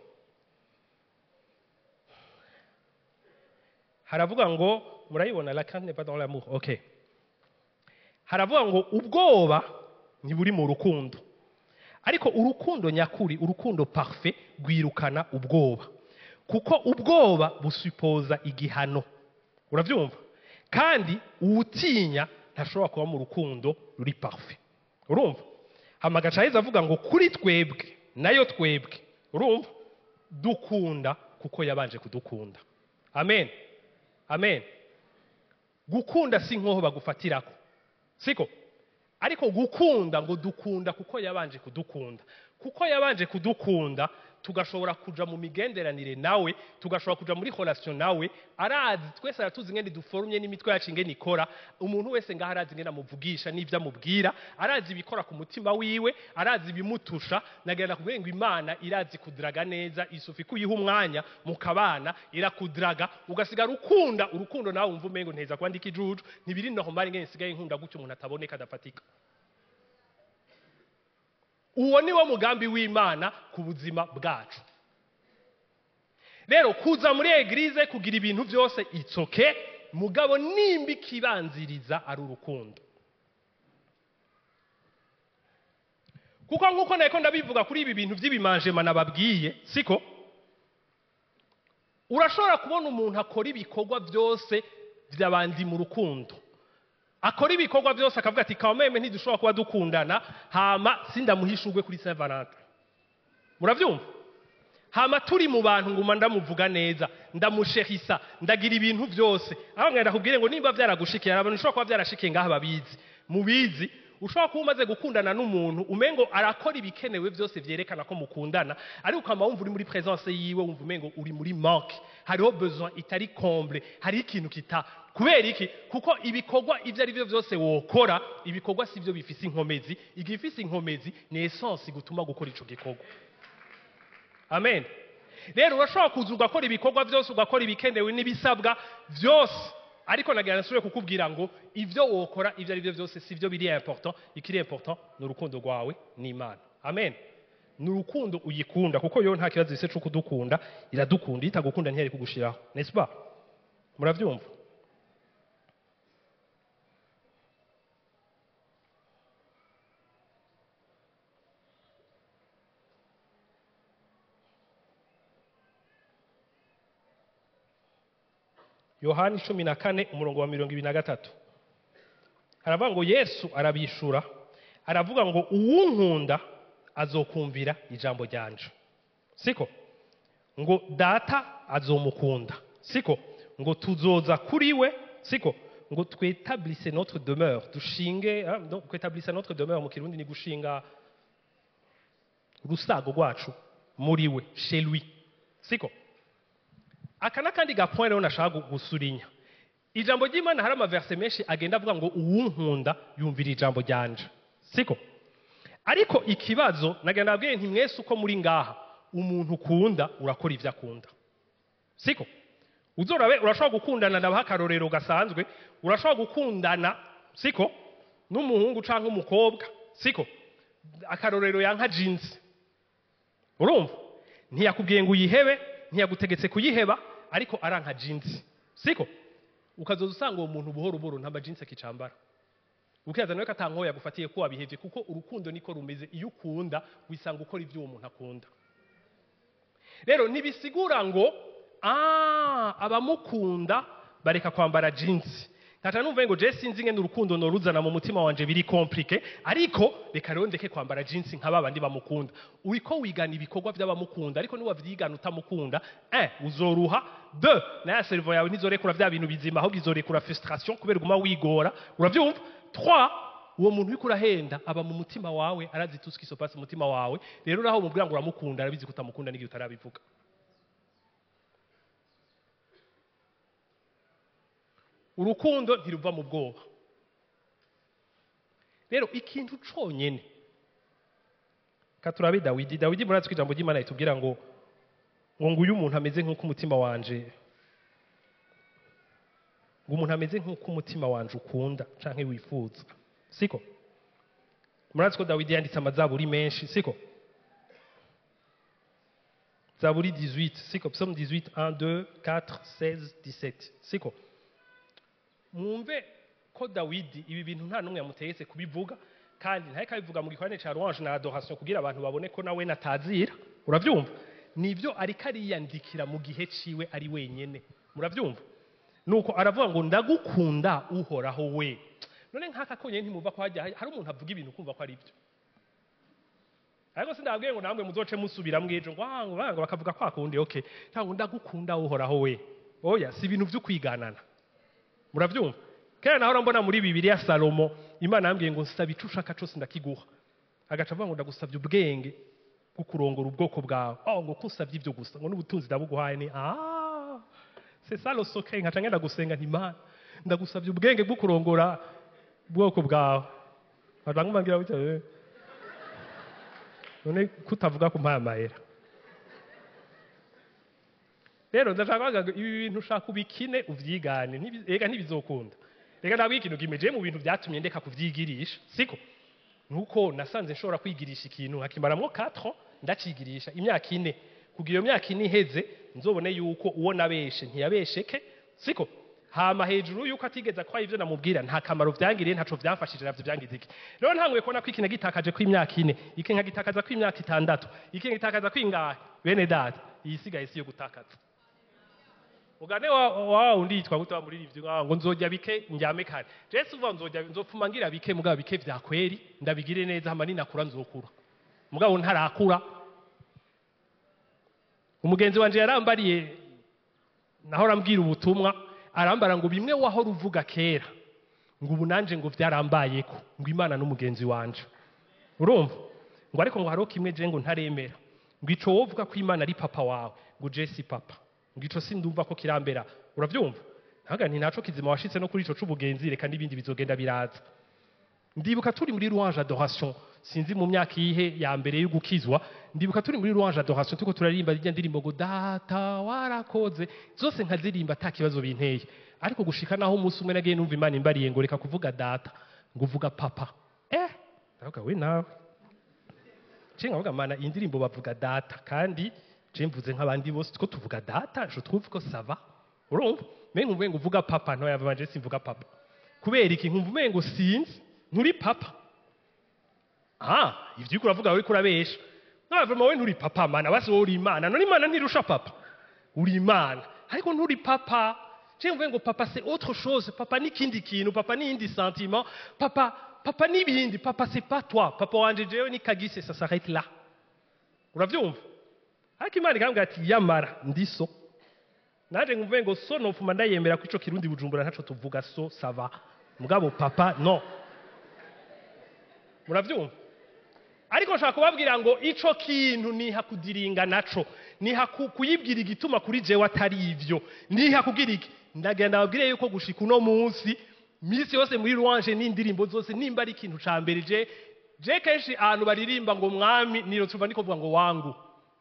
Haravuga ngo, murayibona, la crainte n'est pas dans l'amour. OK, haravuga ngo ubwoba ntiburi mu rukundo, ariko urukundo nyakuri, urukundo parfait, rwirukana ubwoba, kuko ubwoba busupoza igihano. Uravyumva? Kandi uwutinya ntashobora kuba mu rukundo ruri parfait. Urumva? Hama agaca aheza avuga ngo kuri twebwe nayo twebwe, urumva, dukunda kuko yabanje kudukunda. Amen, amen. Gukunda si nkoho bagufatirako, siko? Ariko gukunda, ngo dukunda kuko yabanje kudukunda. Kuko yabanje kudukunda, tugashobora kuja mu migenderanire nawe, tugashobora kuja muri relation nawe. Arazi twese, aratuzi ingene duforumye n'imitwe yacu ingene ikora. Umuntu wese ngaho arazi ingene amuvugisha n'ivyo amubwira, arazi ibikora ku mutima wiwe, arazi ibimutusha. Nagenda kubwira ngo Imana irazi kudraga neza. Isufi kuyiha umwanya mukabana, irakudraga ugasigara ukunda urukundo. Nawe wumva umengo nteza kwandika ijuju, ntibiri normal ingene nsigaye nkunda gutyo umuntu ataboneka, adafatika. Uwo ni wo mugambi w'Imana ku buzima bwacu. Rero kuza muri église, kugira ibintu byose, it's okay, mugabo nimba ikibanziriza ari urukundo. Kuko nkuko nariko ndabivuga kuri ibi bintu by'ibimanjema nababwiye, siko? Urashobora kubona umuntu akora ibikorwa byose by'abandi mu rukundo, akora ibikorwa byose, akavuga ati kameme ntidushobora kuba dukundana, hama sindamuhishurwe kuri Saint Valentin. Muravyumva? Hama turi mu bantu nguma ndamuvuga neza, ndamusherisa, ndagira ibintu byose. Aho ngenda kubwire ngo nimba vyaragushikiye, abantu ushobora kuba vyarashikiye ngaha babizi, mubizi, ushobora kuba umaze gukundana n'umuntu, umengo arakora ibikenewe byose vyerekana ko mukundana, ariko ukama wumva uri muri présence yiwe wumva umengo uri muri manque, hariho besoin itari comble, hari ikintu kita. Kubera iki? Kuko ibikorwa ivyo ari byo byose wokora, ibikorwa si byo bifise inkomezi. Igifise inkomezi ni essence gutuma gukora ico gikorwa. Amen. Rero urashobora kuza ugakora ibikorwa byose, ugakora ibikenewe n'ibisabwa byose, ariko nagira nasubire kukubwira ngo ivyo wokora ivyo ari byo byose si byo biri important. Ikiri important ni urukundo rwawe n'Imana. Amen. Ni urukundo uyikunda, kuko yo nta kibazo ise cyo kudukunda, iradukunda. Itagukunda ntiyari kugushiraho, n'est-ce pas? Muravyumva? Yohani 14 umurongo wa 23 haravuga ngo Yesu arabishura aravuga ngo uwunkunda azokumvira ijambo ryanje, siko? Ngo Data azomukunda, siko? Ngo tuzoza kuri we, siko? Ngo twétablisse notre demeure, dushinge, hein, donc kwétablisse notre demeure mu Kirundi ni gushinga urusago rwacu muri we, chez lui, siko? Aka n'akandi ga point rero nashaka gusurinya. Ijambo ry'Imana, hari amaverse menshi agenda avuga ngo uwunkunda yumvira ijambo ryanje, siko? Ariko ikibazo nagenda nabwiye nti mwese uko muri ngaha Umuntu ukunda urakora ivyo akunda, siko? Uzorabe, urashobora gukundana, ndabaha akarorero gasanzwe, urashobora gukundana, siko, n'umuhungu canke umukobwa, siko? Akarorero, yanka jeans, urumva ntiyakubwiye ngo uyihebe, ntiyagutegetse kuyiheba, ariko aranka jeans, siko? Ukazoza usanga uwo muntu buhoro buhoro nta majinsi akicambara, ukibaza nawe ko atankoye yagufatiye ko wabihevye, kuko urukundo niko rumeze. Iyo ukunda, wisanga ukora ibyo uwo muntu akunda. Rero ntibisigura ngo abamukunda bareka kwambara jeans. Nkaca numva ngo je sinzi ingene urukundo noruzana mu mutima wanje, biri compliqué, ariko reka rero ndeke kwambara jeans nka babandi bamukunda. Uriko wigana ibikorwa by'abamukunda, ariko niwavyigana utamukunda, un, uzoruha; deux, na ya cerveau yawe ntizorekura vya bintu bizima, ahubwo izorekura frustration kubera uguma wigora, uravyumva? Trois, uwo muntu uriko urahenda aba mu mutima wawe, arazi tout ce qui se passe mu mutima wawe. Rero naho umubwira ngo uramukunda, arabizi ko utamukunda n'igihe utarabivuga. Urukundo ntiruva mu bwoba. Rero ikintu conyene katurabe Dawidi. Dawidi, murazi ko ijambo ry'Imana ritubwira ngo nguyu umuntu ameze nk'uko umutima wanje, ngo umuntu ameze nk'uko umutima wanje ukunda canke wifuza, siko? Murazi ko Dawidi yanditse amazaburi menshi, siko? Zaburi 18, siko? Psaume 18, 1, 2, 4, 16, 17, siko? Mwumve ko Dawidi ibi bintu nta n'umwe yamutegetse kubivuga, kandi ntariko abivuga mu gikorane ca louange na adoration kugira abantu babone ko nawe natazira, uravyumva? Nivyo ariko ariyandikira mu gihe ciwe ari wenyene, muravyumva? Nuko aravuga ngo: "Ndagukunda, Uhoraho we." None nk'aka konyene ntimumva ko hajya hari umuntu avuga ibintu kumva ko ari byo? Ariko sindabwiye ngo namwe muzoce musubira mwejo ngo ngo ngo bakavuga kwa kundi, okay, cyangwa "Ndagukunda, Uhoraho we." Oya, si ibintu vyo kwiganana, muravyumva? Kera nahora mbona muri Bibiliya Salomo, Imana yambwiye ngo: "Nsaba ico ushaka cose ndakiguha." Agaca avuga ngo: "Ndagusabye ubwenge bwo kurongora ubwoko bwawe." Oh, ngo kusabye ibyo gusa, ngo n'ubutunzi ndabuguhaye. Ni c'est ça le secret. Nkaca ngenda gusenga nti: "Imana, ndagusabye ubwenge bwo kurongora ubwoko bwawe." Bamwe gutya, none kutavuga ku mpaye amahera? Rero ndashaka kuvuga ngo ibi bintu ushaka ubikine, uvyigane, ega ntibizokunda. Reka ndabwira ikintu kimeje mu bintu byatumye ndeka kuvyigirisha, siko? Nuko nasanze nshobora kwigirisha ikintu nkakimaramwo 4 ans, ndacigirisha imyaka 4, kugira iyo myaka 4 iheze nzobone yuko uwo nabeshe ntiyabesheke, siko? Hama hejuru yuko atigeze akora ivyo namubwira, nta kamaro vyangiriye, ntaco vyamfashije, navyo vyangize iki. Rero ntanguye kubona ko iki nagitakaje ko imyaka 4, iki nkagitakaza ko imyaka 6, iki nkagitakaza ko ingahe, bene data, iyisigaye si yo gutakaza. Ugane wa undi yitwa gute, wa muririmbyi, ngo nzojya bike njyame kare. Jesu uvuga nzojya, nzopfuma ngira bike, mugabo bike vya kweri, ndabigire neza, hama ninakura nzokura, mugabo ntarakura. Umugenzi wanje yarambariye, naho arambwira ubutumwa, arambara ngo bimwe wahora uvuga kera, ngo ubu nanje ngo vyarambayeko, ngo Imana n'umugenzi wanje, urumva? Ngo ariko ngo hariho kimwe je ngo ntaremera, ngo ico wovuga ko Imana ari papa wawe, ngo je si papa, ngo ico sindumva ko kirambera, uravyumva? Ntaga nti naco kizima washitse no kuri ico c'ubugenzi, reka n'ibindi bizogenda biraza. Ndibuka turi muri louange adoration, sinzi mu myaka iyihe ya mbere yo gukizwa, ndibuka turi muri louange adoration turiko turaririmba irya ndirimbo ngo "Data warakoze", zose nkazirimba ata kibazo binteye. Ariko gushika naho umunsi umwe nagiye numva Imana imbariye ngo: "Reka kuvuga data, ngo uvuga papa." Ndavuga we nawe nce nkavuga: "Mana, iyi ndirimbo bavuga data, kandi je mvuze nk'abandi bose two tuvuga data, je trouve que ça va, urumva? Mais nkumva ngo uvuga papa." Ntoya yava, simvuga papa. Kubera iki? Nkumva umengo sinzi, nturi papa. Ivyo uriko uravuga, uriko urabesha. No vraiment, we nturi papa. Mana, basi wowe uri Imana. None Imana ntirusha papa? Uri Imana, ariko nturi papa. Je mvuge ngo papa, c'est autre chose. Papa ni kindi kintu, papa ni indi sentiment, papa, papa n'ibindi. Papa, c'est pas toi. Papa wanje jewe ni Kagise, ça s'arrête là, uravyumva? Ariko Imana ikambwira ati: "Yamara ndi so." Naje nkumve ngo so nofuma ndayemera ko ico Kirundi Bujumbura ntaco tuvuga so, ça va, mugabo papa no, muravyumva? Ariko nshaka kubabwira ngo ico kintu niha kudiringa naco, niha kuyibwira igituma kuri jewe atari ivyo, niha kugira iki. Ndagenda babwire yuko gushika uno munsi, misi yose muri louange n'indirimbo zose, nimba ari ikintu ca mbere je kenshi ahantu baririmba ngo "Mwami", niro tuva niko kuvuga ngo "wangu".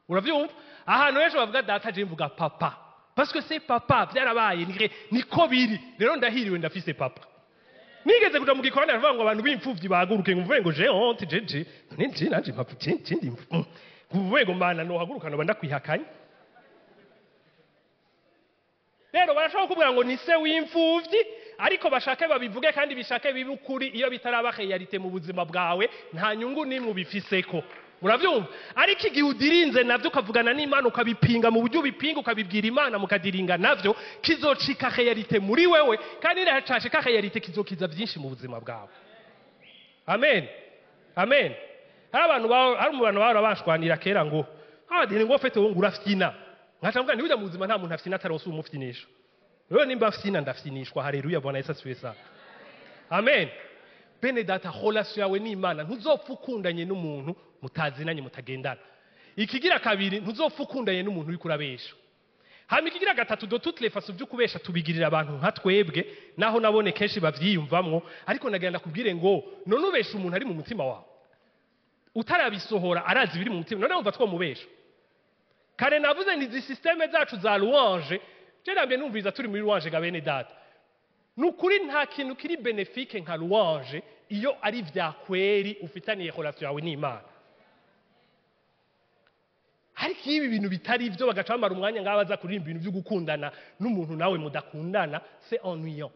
Uravyumva? Ahantu henshi bavuga data, je mvuga papa, parce que c'est papa, byarabaye, niko biri. Rero ndahiriwe, ndafise papa. Nigeze kuja mu gikorane, aravuga ngo abantu b'imfuvyi bahaguruke, ngo mvuge ngo j'ai honte, je none je nanje mpapfu je ndi mvuge ngo mana nohaguruka noba ndakwihakanye. Rero barashobora kukubwira ngo ni se w'imfuvyi, ariko bashake babivuge kandi bishake bibe ukuri, iyo bitaraba réalité mu buzima bwawe, nta nyungu n'imwe ubifiseko. Muravyumva? Ariko igihe udirinze navyo, ukavugana n'Imana, ukabipinga mu buryo ubipinga, ukabibwira Imana, mukadiringa navyo, kizocika réalité muri wewe, kandi niracashika réalité, kizokiza byinshi mu buzima bwawe. Amen, amen. Hari abantu hari mu bantu bahora bashwanira kera ngo abadini ngo fete ngo urafyina, nkaca mvuga nti burya mu buzima nta muntu afyina ataronse umufyinisha. Rero nimba afyina, ndafyinishwa. Haleluya, Bwana Yesu asifiwe sana. Amen. Bene data, relation yawe n'Imana, ntuzopfa ukundanye n'umuntu mutazinanye, mutagendana. Ikigira kabiri, ntuzopfa ukundanye n'umuntu uriko urabesha. Hama ikigira gatatu, de toutes les façons, byo kubesha tubigirira abantu nka twebwe, naho nabone kenshi bavyiyumvamwo. Ariko nagira ndakubwire ngo none ubesha umuntu ari mu mutima wawe utarabisohora, arazi ibiri mu mutima, none wumva twomubesha? Kare navuze ni izi système zacu za louange. Je nambiye numviriza turi muri louange ga bene data, ni ukuri nta kintu kiri bénéfique nka louange iyo ari vya kweri ufitaniye relation yawe n'Imana. Ariko iyo ibi bintu bitari ivyo, bagaca bamara umwanya ngaho baza kuririmba ibintu byo gukundana n'umuntu nawe mudakundana, c'est ennuyant.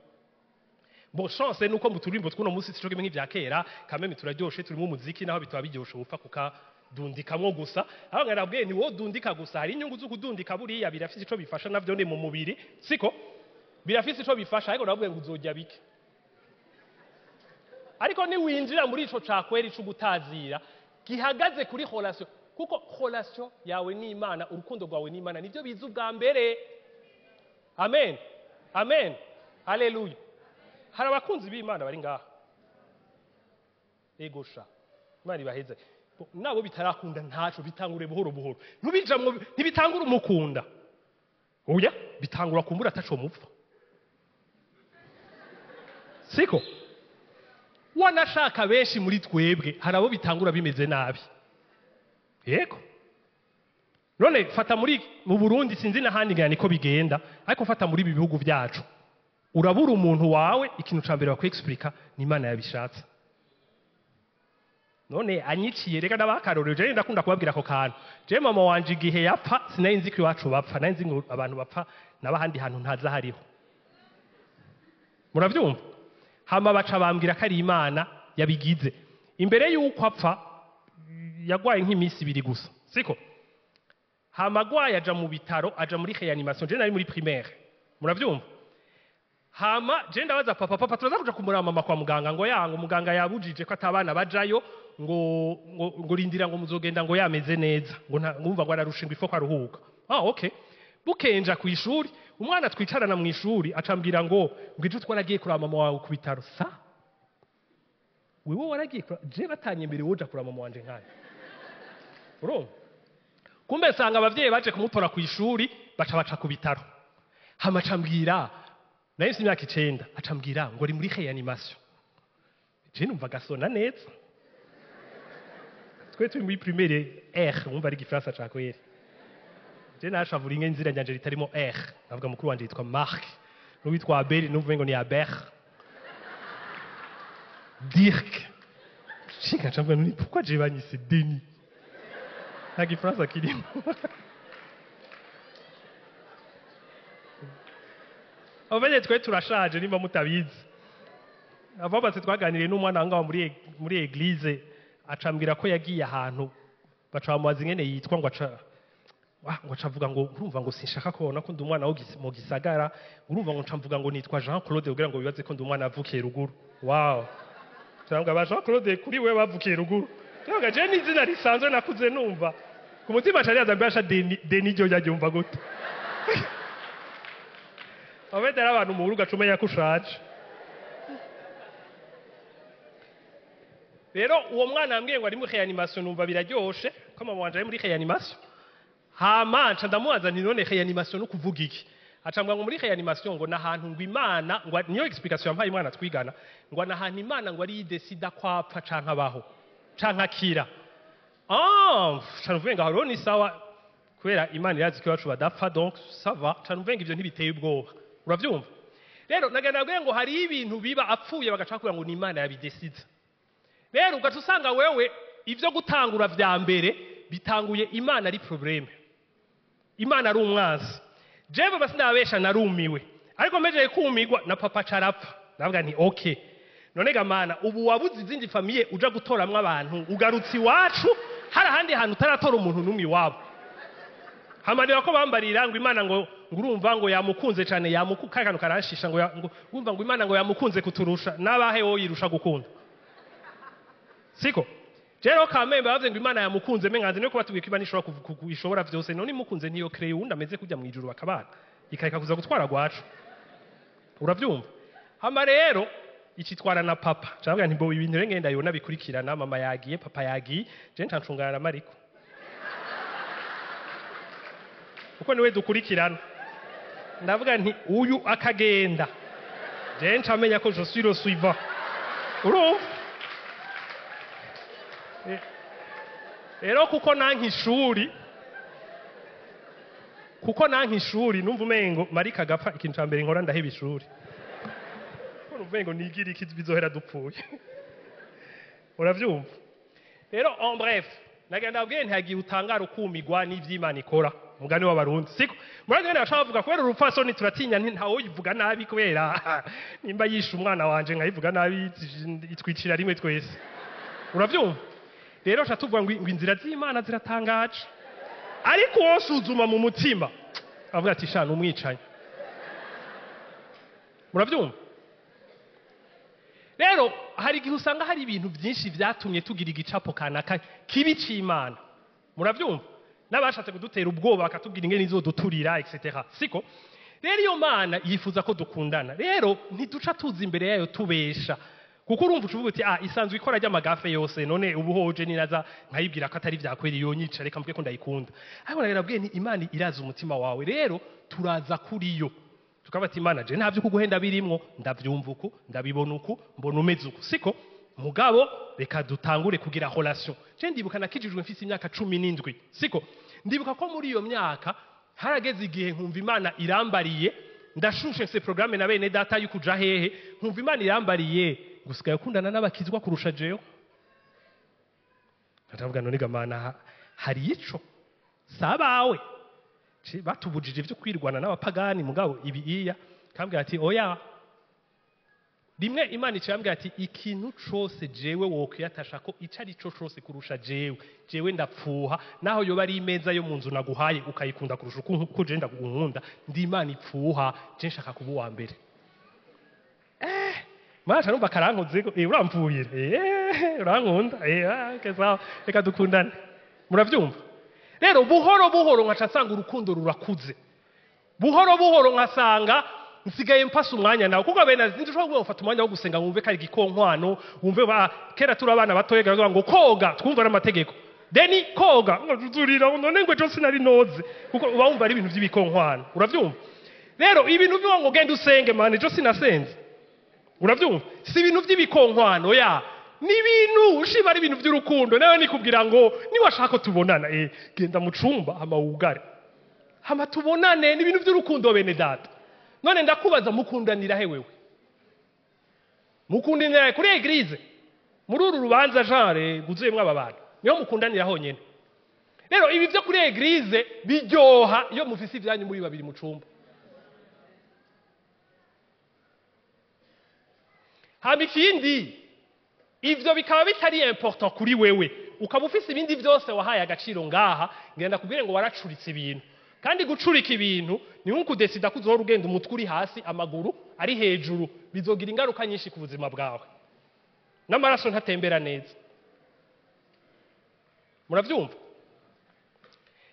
Bon, chance nuko mu turirimbo tw'uno munsi sico kimwe nk'ivya kera, kameme turaryoshe, turimo umuziki, naho bitaba biryoshe upfa kukadundikamwo gusa. Aho ngarabwiye ni wowe dundika gusa, hari inyungu zo kudundika, buriya birafise ico bifasha navyo ni mu mubiri, siko birafise ico bifasha, ariko nabwiye ngo uzojya bike. Ariko niwinjira muri ico cakweri co gutazira gihagaze kuri relation, kuko relation yawe n'Imana, urukundo rwawe n'Imana, nivyo biza ubwa mbere. Amen, amen, haleluya. Hari abakunzi b'Imana bari ngaha? Ego sha, Imana ibaheze. Nabo bitarakunda, ntaco, bitangure buhoro buhoro. Ntubijamwo, ntibitangura umukunda, oya, bitangura kumbura ataco mupfa, siko? Wanashaka benshi muri twebwe hari abo bitangura bimeze nabi. Yego, none fata muri mu Burundi, sinzi n'ahandi ngira niko bigenda, ariko fata muri ibi bihugu byacu, urabura umuntu wawe, ikintu ca mbere bakwiexplica ni Imana yabishatse. None anyiciye, reka ndabakarorero. Je ndakunda kubabwira ako kantu. Je mama wanje igihe yapfa, sinari nzi ko iwacu bapfa, nari nzi ngo abantu bapfa n'abahandi hantu ntaza hariho. Muravyumva? Hama baca bambwira ko ari Imana yabigize. Imbere y'uko apfa yagwaye nk'iminsi 2 gusa, siko? Hama agwaye aja mu bitaro, aja muri réanimation. Je nari muri primaire. Muravyumva? Hama je ndabaza papa: "Papa, turaza kuja kumuraba mama kwa muganga?" Ngo yanga, muganga yabujije ko atabana bajayo, ngo rindira, ngo muzogenda ngo yameze neza, ngo ngumva ngo ararusha, ngo ifo aruhuka. Ah, okay. Bukenja ku ishuri, umwana twicarana mu ishuri acambwira ngo ejo twaragiye kuraba mama wawe ku bitaro. Sa wewe waragiye je batanye mbere woja kuraba mama wanje nkaya? Urumva, kumbe nsanga abavyeyi baje kumutora ku ishuri, baca ku bitaro. Hama acambwira, nari mfise imyaka 9, acambwira ngo ari muri réanimation. Je numva gasona neza, twe turi muri primaire R, wumva ari igifaransa ca kweri. Je nashavura inka inzira nyanje ritarimo R, navuga mukuru wanje yitwa Marc n'uwitwa Abel, numva ngo ni Aber Dirk. Shinga ncambwa nuni, pourquoi je banyise Denis? Nta gifaransa kirimo. Abanye twe turashaje nimba mutabizi. Ababatse twaganiriye n'umwana ngaho muri église, acambwira ko yagiye ahantu, baca bamubaza ingene yitwa, ngo aca ngo acavuga ngo urumva ngo sinshaka kubona ko ndi umwana wo mu gisagara, urumva ngo nca mvuga ngo nitwa Jean Claude kugira ngo bibaze ko ndi umwana avukiye ruguru. Wow, turambwa ba Jean Claude kuri we bavukiye ruguru, turambwa je n'izina risanzwe nakuze numva ku mutima. Cari yaza mbasha Deni, Deni ryo yaryumva gute? Abedera abantu mu rugo acumenya ko ushaje. Rero uwo mwana yambwiye ngo ari muri réanimation, numva biraryoshe ko mama wanje ari muri réanimation. Hama nca ndamubaza nti: "None réanimation no kuvuga iki?" Acambwa ngo muri réanimation ngo nahantu ngo Imana, ngo niyo explication yampaye imwana twigana, ngo nahantu Imana ngo ari décida ko apfa canke abaho canke akira. Ah, nca mvuga ngo ni sawa. Kubera Imana irazi ko iwacu badapfa, donc ça va. Cyane umvenga ivyo ntibiteye ubwoba. Uravyumva? Rero nagenda nabwiye ngo hari ibintu biba apfuye bagaca kugira ngo ni Imana yabidesize. Rero ugaca usanga wewe ivyo gutangura vya mbere bitanguye Imana ari problème, Imana ari umwansi. Jewe basi ndabesha, narumiwe, ariko mejeye kumigwa na papa carapfa. Ndavuga nti okay, none ga Mana, ubu wabuze izindi famille uja gutoramwo abantu, ugarutse iwacu, hari ahandi hantu utaratora umuntu n'umwe iwabo. Hamarira ko bambarira ngo Imana ngo ngurumva ngo yamukunze cyane, yamuku kaya kantu karanshisha ngo ngo urumva ngo Imana ngo yamukunze kuturusha. Nabahe wowe yirusha gukunda? Siko rero kamembe bavuze ngo Imana yamukunze, menganze niyo kubatubwira ko Imana ishobora ishobora vyose. None imukunze ntiyo crée uwundi ameze kujya mu ijuru bakabana, ikareka kuza gutwara gwacu? Uravyumva? Hama rero ikitwara na papa, cyangwa nti bo ibintu rero ngenda yona bikurikirana. Mama yagiye, papa yagiye, je ncancungana na Mariko kuko niwe dukurikirana. Ndavuga nti uyu akagenda, je ncamenya ko je suis le suivant. Urumva? Rero kuko nanka ishuri, numva umengo Marika agapfa, ikintu ca mbere nkora ndaheba ishuri, kuko numva umengo nigira iki bizohera dupfuye. Uravyumva? Rero en bref, nagenda ndabwiye ntihagiye utangara ukumigwa n'ivy'Imana ikora. Umugani w'Abarundi, siko? Murazi ngene bashaka bavuga, kubera urupfasoni turatinya, ntawe uyivuga nabi, kubera nimba yishe umwana wanje nkayivuga nabi, itwicira rimwe twese. Uravyumva? Rero sha tuvuga ngo inzira z'Imana ziratangaje, ariko uwosuzuma mu mutima avuga ati sha numwicanyi. Muravyumva? Rero hari igihe usanga hari ibintu byinshi byatumye tugira igicapo kanaka kibi c'Imana. Muravyumva? N'abashatse kudutera ubwoba bakatubwira ingene izoduturira, etc. Siko? Rero iyo Mana yifuza ko dukundana. Rero ntiduca tuza imbere yayo tubesha, kuko urumva ucuvuga uti ah, isanzwe ikora ry'amagafe yose, none ubu hoje ninaza nkayibwira ko atari vyakweri yonyica, reka mvuge ko ndayikunda. Ariko narabwiye nti Imana iraza umutima wawe. Rero turaza kuri yo tukaba ati Imana, je nta byo kuguhenda birimwo, ndavyumva uku, ndabibona uku, mbona umeze uku, siko? Mugabo reka dutangure kugira relation. Je ndibuka nakijijwe mfise imyaka 17, siko? Ndibuka ko muri iyo myaka harageze igihe nkumva Imana irambariye, ndashushe, mfise programme na bene data y'ukuja hehe, nkumva Imana irambariye gusigaye ukundana n'abakizwa kurusha jewe. Ndavuga none ga Mana, hari ico sabawe batubujije ivyo kwirwana n'abapagani, mugabo ibi iya kambwira ati oya. Rimwe Imana icambwira ati ikintu cose jewe wokwiyatasha ko ico ari co cose kurusha jewe, jewe ndapfuha. Naho yoba ari imeza yo mu nzu naguhaye ukayikunda kurusha uko je ndagunkunda, ndi Imana ipfuha, je nshaka kuba uwa mbere. Masha numva karankoze ko uramvuye, urankunda, ah, keza reka dukundane. Muravyumva? Rero buhoro buhoro nkaca nsanga urukundo rurakuze, buhoro buhoro nkasanga nsigaye mpasa umwanya nawe, kuko bene ntidushobora kuvuga ufata umwanya wo gusenga wumve ko ari igikonkwano. Wumve ba kera turi abana batoya baravuga ngo koga, twumva ari amategeko deni koga, ngo turira none ngo ejo sinari noze, kuko uba wumva ari ibintu by'ibikonkwano. Uravyumva? Rero ibintu bivuga ngo genda usenge, man, ejo sinasenze. Uravyumva? Si ibintu by'ibikonkwano ya, ni ibintu ushima, ari ibintu by'urukundo. Nawe nikubwira ngo niwashaka ko tubonana, genda mu cumba hama wugare hama tubonane. Ni ibintu by'urukundo, bene data. None ndakubaza, mukundanira he? Wewe mukundanira kuri église, muri uru rubanza genre guzuyemwo aba bantu, niho mukundanira honyene? Rero ibi byo kuri église biryoha iyo mufise ibyanyu muri babiri mu cumba. Hama ikindi, ivyo bikaba bitari important kuri wewe, ukaba ufise ibindi byose wahaye agaciro ngaha, ngenda kubwire ngo waracuritse ibintu. Kandi gucurika ibintu ni nko kudesida ko uzohora ugenda umutwe uri hasi, amaguru ari hejuru. Bizogira ingaruka nyinshi ku buzima bwawe, n'amaraso ntatembera neza. Muravyumva?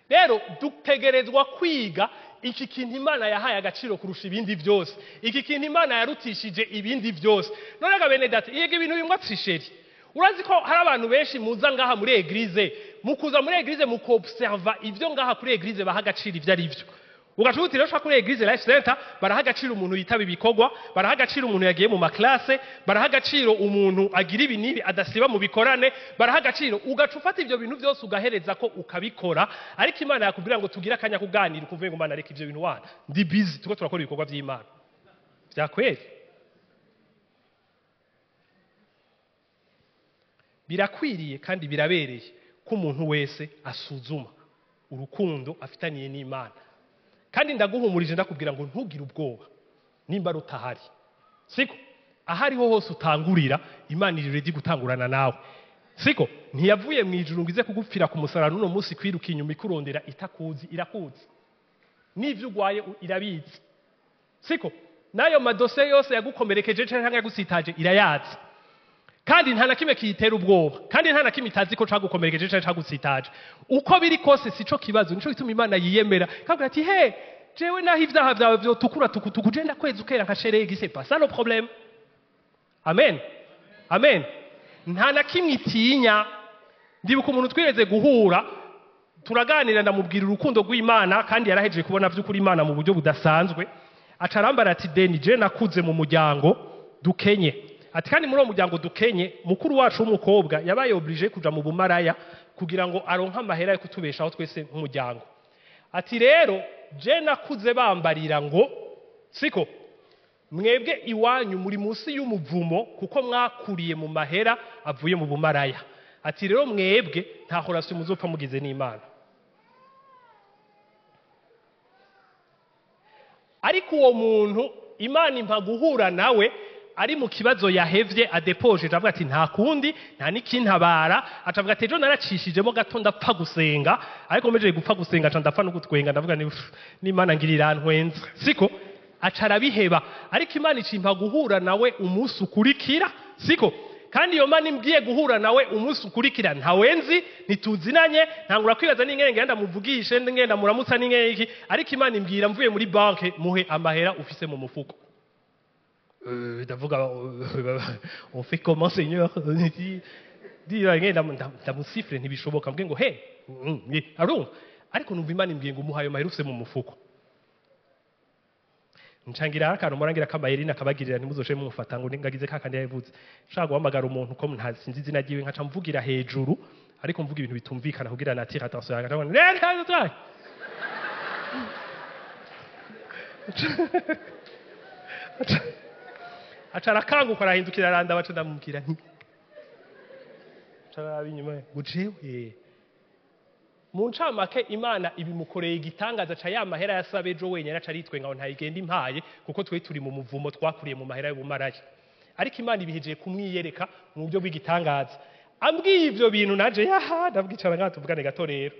Rero dutegerezwa kwiga iki kintu Imana yahaye agaciro kurusha ibindi byose, iki kintu Imana yarutishije ibindi byose. None ga bene data, yega ibintu bimwe tricherie. Urazi ko hari abantu benshi muza ngaha muri église, mukuza muri église mukobserva ivyo ngaha kuri église baha agaciro ivyo ari byo. Ugacuti rero kuri Eglise Life Center baraha agaciro umuntu yitaba ibikorwa, baraha agaciro umuntu yagiye mu maklase, baraha agaciro umuntu agira ibi n'ibi adasiba mu bikorane, baraha agaciro. Ugaca ufata ivyo bintu byose ugahereza ko ukabikora, ariko Imana yakubwira ngo tugire akanya kuganira, ukuvuye ngo Imana ariko ivyo bintu wana ndi busy, tuko turakora ibikorwa vy'Imana vya kweli. Birakwiriye kandi birabereye ko umuntu wese asuzuma urukundo afitaniye n'Imana. Kandi ndaguhumurije ndakubwira ngo ntugire ubwoba nimba rutahari, siko ahariho hose utangurira Imana iri ready gutangurana nawe, siko ntiyavuye mu ijuru ngo ize kugupfira ku musaraba n'uno munsi kwiruka inyuma ikurondera itakuzi, irakuzi n'ivyo ugwaye irabizi, siko nayo madose yose yagukomerekeje canke yagusitaje irayazi, kandi nta na kimwe kiyitera ubwoba, kandi nta na kimwe itazi ko cagukomerekeje canke cagutsitaje. Uko biri kose sico kibazo, nico gituma Imana yiyemera kavuga ati he jewe naho ivyaha vyawe vyotukura tukutuku je ndakwezi ukera nka sheregi, c'est pas ça le problème. Amen, amen. Nta na kimwe itinya. Ndibuka umuntu twireze guhura turaganira, ndamubwira urukundo rw'Imana, kandi yarahejeje kubona vy'ukuri Imana mu buryo budasanzwe. Acarambara ati Deni, je nakuze mu muryango dukenye. Ati kandi muri uwo muryango dukenye mukuru wacu w'umukobwa yabaye obligé kuja mu bumaraya kugira ngo aronke amahera yo kutubeshaho twese nk'umuryango. Ati rero je nakuze bambarira ngo siko mwebwe iwanyu muri munsi y'umuvumo kuko mwakuriye mu mahera avuye mu bumaraya. Ati rero mwebwe nta horasi muzopfa mugize n'Imana. Ariko uwo muntu Imana impa guhura nawe ari mu kibazo yahevye adepoje, avuga ati nta kundi nta nikintabara, atavuga ati ejo naracishijemo gato ndapfa gusenga, ariko mejeje gupfa gusenga aca ndapfa no gutwenga, ndavuga n'Imana ngirira ntwenze, siko aca arabiheba. Ariko Imana icimpa guhura nawe umunsi ukurikira, siko kandi iyo Mana imbwiye guhura nawe umunsi ukurikira ntawenzi ntituzinanye, ntangura kwibaza n'ingene ngenda muvugishe ngenda muramutsa n'ingene iki, ariko Imana imbwira mvuye muri banke muhe amahera ufise mu mufuko. Ndavuga on fait comment Seigneur? Di ndamusifre ntibishoboka, mbwe ngo he arumva, ariko numva Imana imbwiye ngo umuhaye amahera ufise mu mufuko. Ncangira akantu murangira kamayeri nakabagirira ntimuzoshe mumufata ngo ngagize kakandi yavuze. Nshaka guhamagara umuntu ko ntasinzi izina ryiwe nkaca mvugira hejuru, ariko mvuga ibintu bitumvikana kugira natire attention yanjye. Ndavuga aca arakanguka arahindukira aranda baca ndamubwira nti aca araba inyuma ngo jewe mu ncamake Imana ibimukoreye igitangaza ca ya mahera yasabe ejo wenyine aca aritwenga ngo ntayigenda impaye kuko twe turi mu muvumo twakuriye mu mahera y'ubumaraya. Ariko Imana ibihejeje kumwiyereka mu buryo bw'igitangaza. Ambwiye ivyo bintu naje yaha ndabwicara ngaha tuvugane gato rero.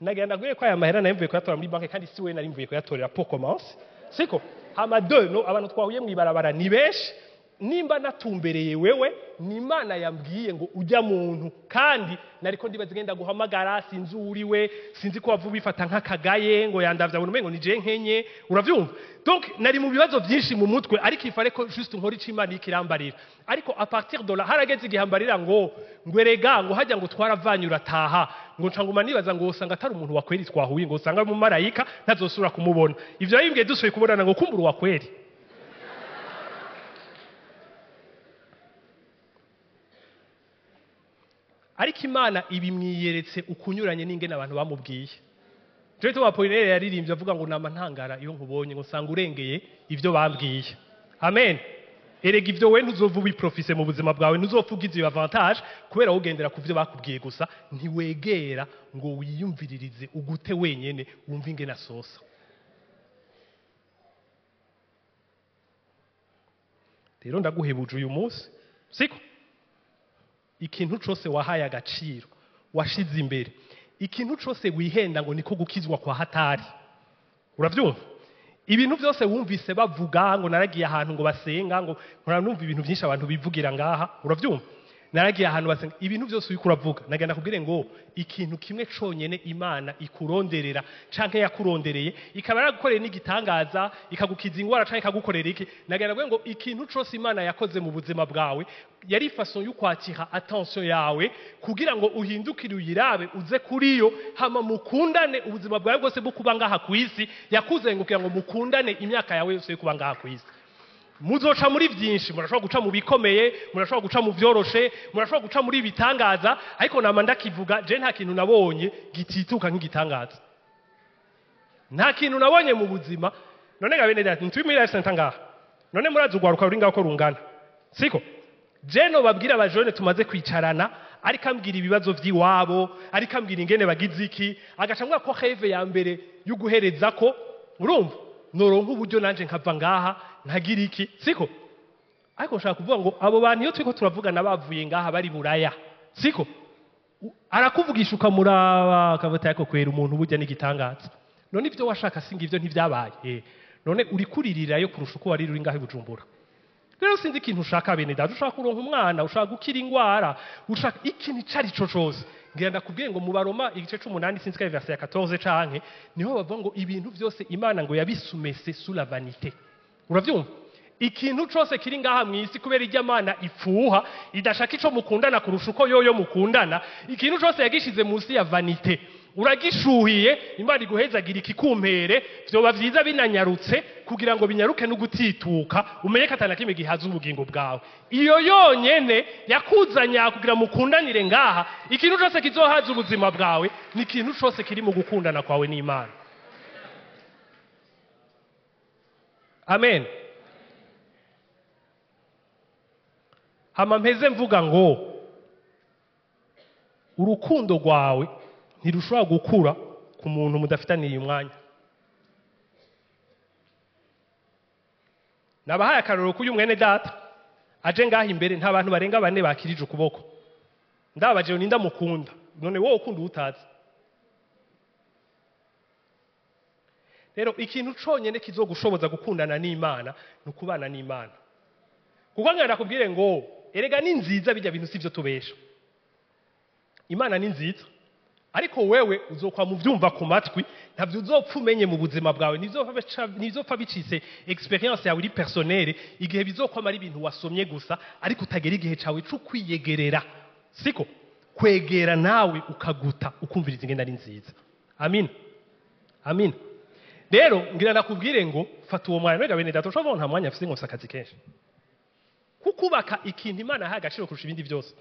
Nagira ndagwiye ko aya mahera nayo mvuye kuyatora muri banke kandi si we nari mvuye kuyatorera pour commencer. Siko hama deux no abantu twahuye mwibarabara ni benshi, nimba natumbereye wewe ni Imana yambwiye ngo ujya muntu, kandi nariko ndibaza ngenda guhamagara sinzi uriwe sinzi ko wavuba bifata nk'akagaye ngo yandavya ngo umengo ni je nkenye, uravyumva. Donc nari mu bibazo byinshi mu mutwe, ariko ifare ko juste nkora ico Imana ikirambarira. Ariko à partir de là harageze igihambarira ngo ngwerega ngo hajya ngo twaravanye urataha, ngo nca nguma nibaza ngo usanga atari umuntu wa kweri twahuye, ngo usanga mu marayika ntazosubira kumubona. Ivyo yimbwiye dusuye kubonana ngo kumbura wa kweri. Ariko Imana ibimwiyeretse ukunyuranye n'ingene abantu bamubwiye. Jewe tuba Apollinaire yaririmbye avuga ngo nama ntangara iyo nkubonye ngo sanga urengeye ivyo bambwiye. Amen. Erega ivyo we ntuzova ubiprofise mu buzima bwawe, ntuzopfa ugize iyo avantage kubera ugendera ku vyo bakubwiye gusa, ntiwegera ngo wiyumviririze ugute wenyene wumve ingene asosa. Rero ndaguhebuje uyu munsi, siko ikintu cose wahaye agaciro washize imbere, ikintu cose wihenda ngo niko gukizwa kwa hatari, uravyumva. Ibintu byose wumvise bavuga ngo naragiye ahantu ngo basenga ngo nkora numva ibintu byinshi abantu bivugira ngaha, uravyumva. Naragiye ahantu basenga. Ibintu byose uriko uravuga, nagenda kubwire ngo ikintu kimwe conyene Imana ikuronderera canke yakurondereye, ikaba yaragukoreye n'igitangaza, ikagukiza ingwara canke ikagukorera iki, nagenda kubwire ngo ikintu cose Imana yakoze mu buzima bwawe yari façon y'ukwakira attention yawe kugira ngo uhindukire, uyirabe, uze kuri yo, hama mukundane ubuzima bwawe bwose bwo kuba ngaha ku isi. Yakuzengukiye ngo mukundane imyaka yawe yose yo kuba ngaha ku isi. Muzoca muri byinshi, murashobora guca mu bikomeye, murashobora guca mu byoroshe, murashobora guca muri bitangaza, ariko nama ndakivuga, je nta kintu nabonye gitituka nk'igitangaza. Nta kintu nabonye mu buzima. None ga bene data, ntituri muri Life Center ngaha? None murazi urwaruka ruri ngaho ko rungana, siko? Je no babwira abajene tumaze kwicarana, ariko ambwira ibibazo vy'iwabo, ariko ambwira ingene bagize iki, agaca ambwira ko rêve ya mbere y'uguhereza ko urumva noronka uburyo nanje nkava ngaha nkagira iki, siko? Ariko nshaka kuvuga ngo abo bantu iyo turiko turavugana bavuye ngaha bari buraya, siko? Arakuvugisha ukamuraba akavuga, ariko kwera umuntu burya n'igitangaza. None ibyo washaka singa ivyo ntivyabaye? None uri kuririrayo kurusha uko wari uri ngaho i Bujumbura. Rero sinzi ikintu ushaka, bene data. Ushaka kuronka umwana, ushaka gukira ingwara, ushaka ikintu ico ari cyo cose, ngira ndakubwiye ngo mu Baroma igice c'umunani, sinzi ko ari verset ya 14 canke niho, bavuga ngo ibintu byose Imana ngo yabisumese sous la vanité. Uravyumva? Ikintu cose kiri ngaha mw'isi, kubera irya Mana ipfuha idashaka ico mukundana kurusha uko yoyo mukundana, ikintu cose yagishize munsi ya vanité. Uragishuhiye, Imana iguhezagira ikikumpere, vyoba vyiza binanyarutse kugira ngo binyaruke no gutituka, umenye ko atana kimwe gihaza ubugingo bwawe. Iyo yonyene yakuzanya kugira mukundanire ngaha. Ikintu cose kizohaza ubuzima bwawe ni ikintu cose kiri mu gukundana kwawe n'Imana. Amen. Hama mpeze mvuga ngo urukundo rwawe ntirushobora gukura ku muntu mudafitaniye umwanya. Nabahaye akarorero k'uyu mwene data aje ngaha imbere, nta bantu barenga bane bakirije ukuboko. Ndabaje ninda mukunda. None wowe ukunda utazi? Rero ikintu conyene kizogushoboza gukundana n'Imana ni ukubana n'Imana, kuko ngenda nakubwire ngo erega ni nziza, bijya bintu sivyo tubesha. Imana ni nziza, ariko wewe uzokwa mu byumva ku matwi, ntavyo uzopfa umenye mu buzima bwawe, ntibizopfa bicitse expérience yawe iri personnelle. Igihe bizokwama ari ibintu wasomye gusa, ariko utagera igihe cawe co kwiyegerera, siko? Kwegera nawe ukaguta, ukumviriza ingene ari nziza. Amin, amin. Rero ngira nakubwire ngo fata uwo mwanya. Mbega bene data, ushobora kubona nta mwanya afise, ngo mfise akazi kenshi. Kukubaka ikintu Imana yahaye agaciro kurusha ibindi byose.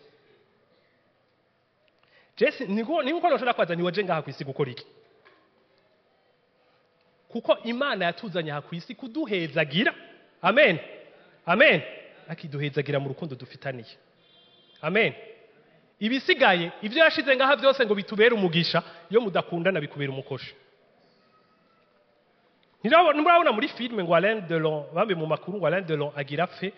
Jesse, niko niko nshobora kwaza ni waje ngaha kwisi gukora iki? Kuko Imana yatuzanye aha kwisi kuduhezagira. Amen, amen. Akiduhezagira mu rukundo dufitaniye. Amen. Ibisigaye, ibyo yashize ngaha byose ngo bitubere umugisha, iyo mudakundana bikubera umukoshi. Ntimurabona muri filime ngo Alain Delon, bambe mu makuru ngo Alain Delon agira apfe,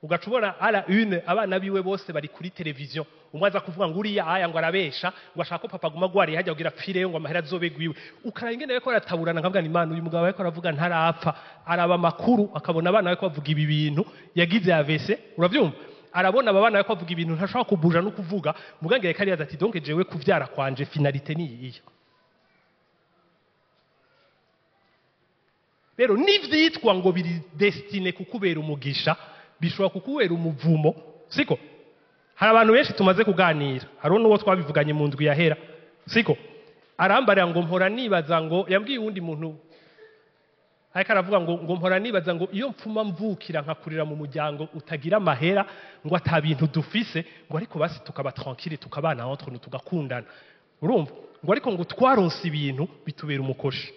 ugaca ubona à la une abana biwe bose bari kuri televiziyo, umwe aza kuvuga ngo uriya aya ngo arabesha, ngo ashaka ko papa aguma agwariye hajya kugira apfireyo, ngo amahera azobe gwiwe. Ukaraba ingene bariko barataburana, nkavuga ni Imana, uyu mugabo ariko aravuga ntarapfa, araba amakuru akabona abana bariko bavuga ibi bintu, yagize AVC, uravyumva? Arabona aba bana bariko bavuga ibintu ntashobora kubuja no kuvuga, mugangere kariya ati donc jewe kuvyara kwanje finalité ni iyi. Rero n'ivyitwa ngo biri destiné kukubera umugisha bishobora kukubera umuvumo, siko? Hari abantu benshi tumaze kuganira, hariho n'uwo twabivuganye mu ndwi yahera, siko? Arambarira ngo mpora nibaza, ngo yambwiye uwundi muntu ariko aravuga ngo mpora nibaza ngo iyo mfuma mvukira nkakurira mu muryango utagira amahera, ngo ata bintu dufise, ngo ariko basi tukaba tranquille, tukabana entre nous, tugakundana, urumva? Ngo ariko ngo twaronse ibintu bitubera umukoshi.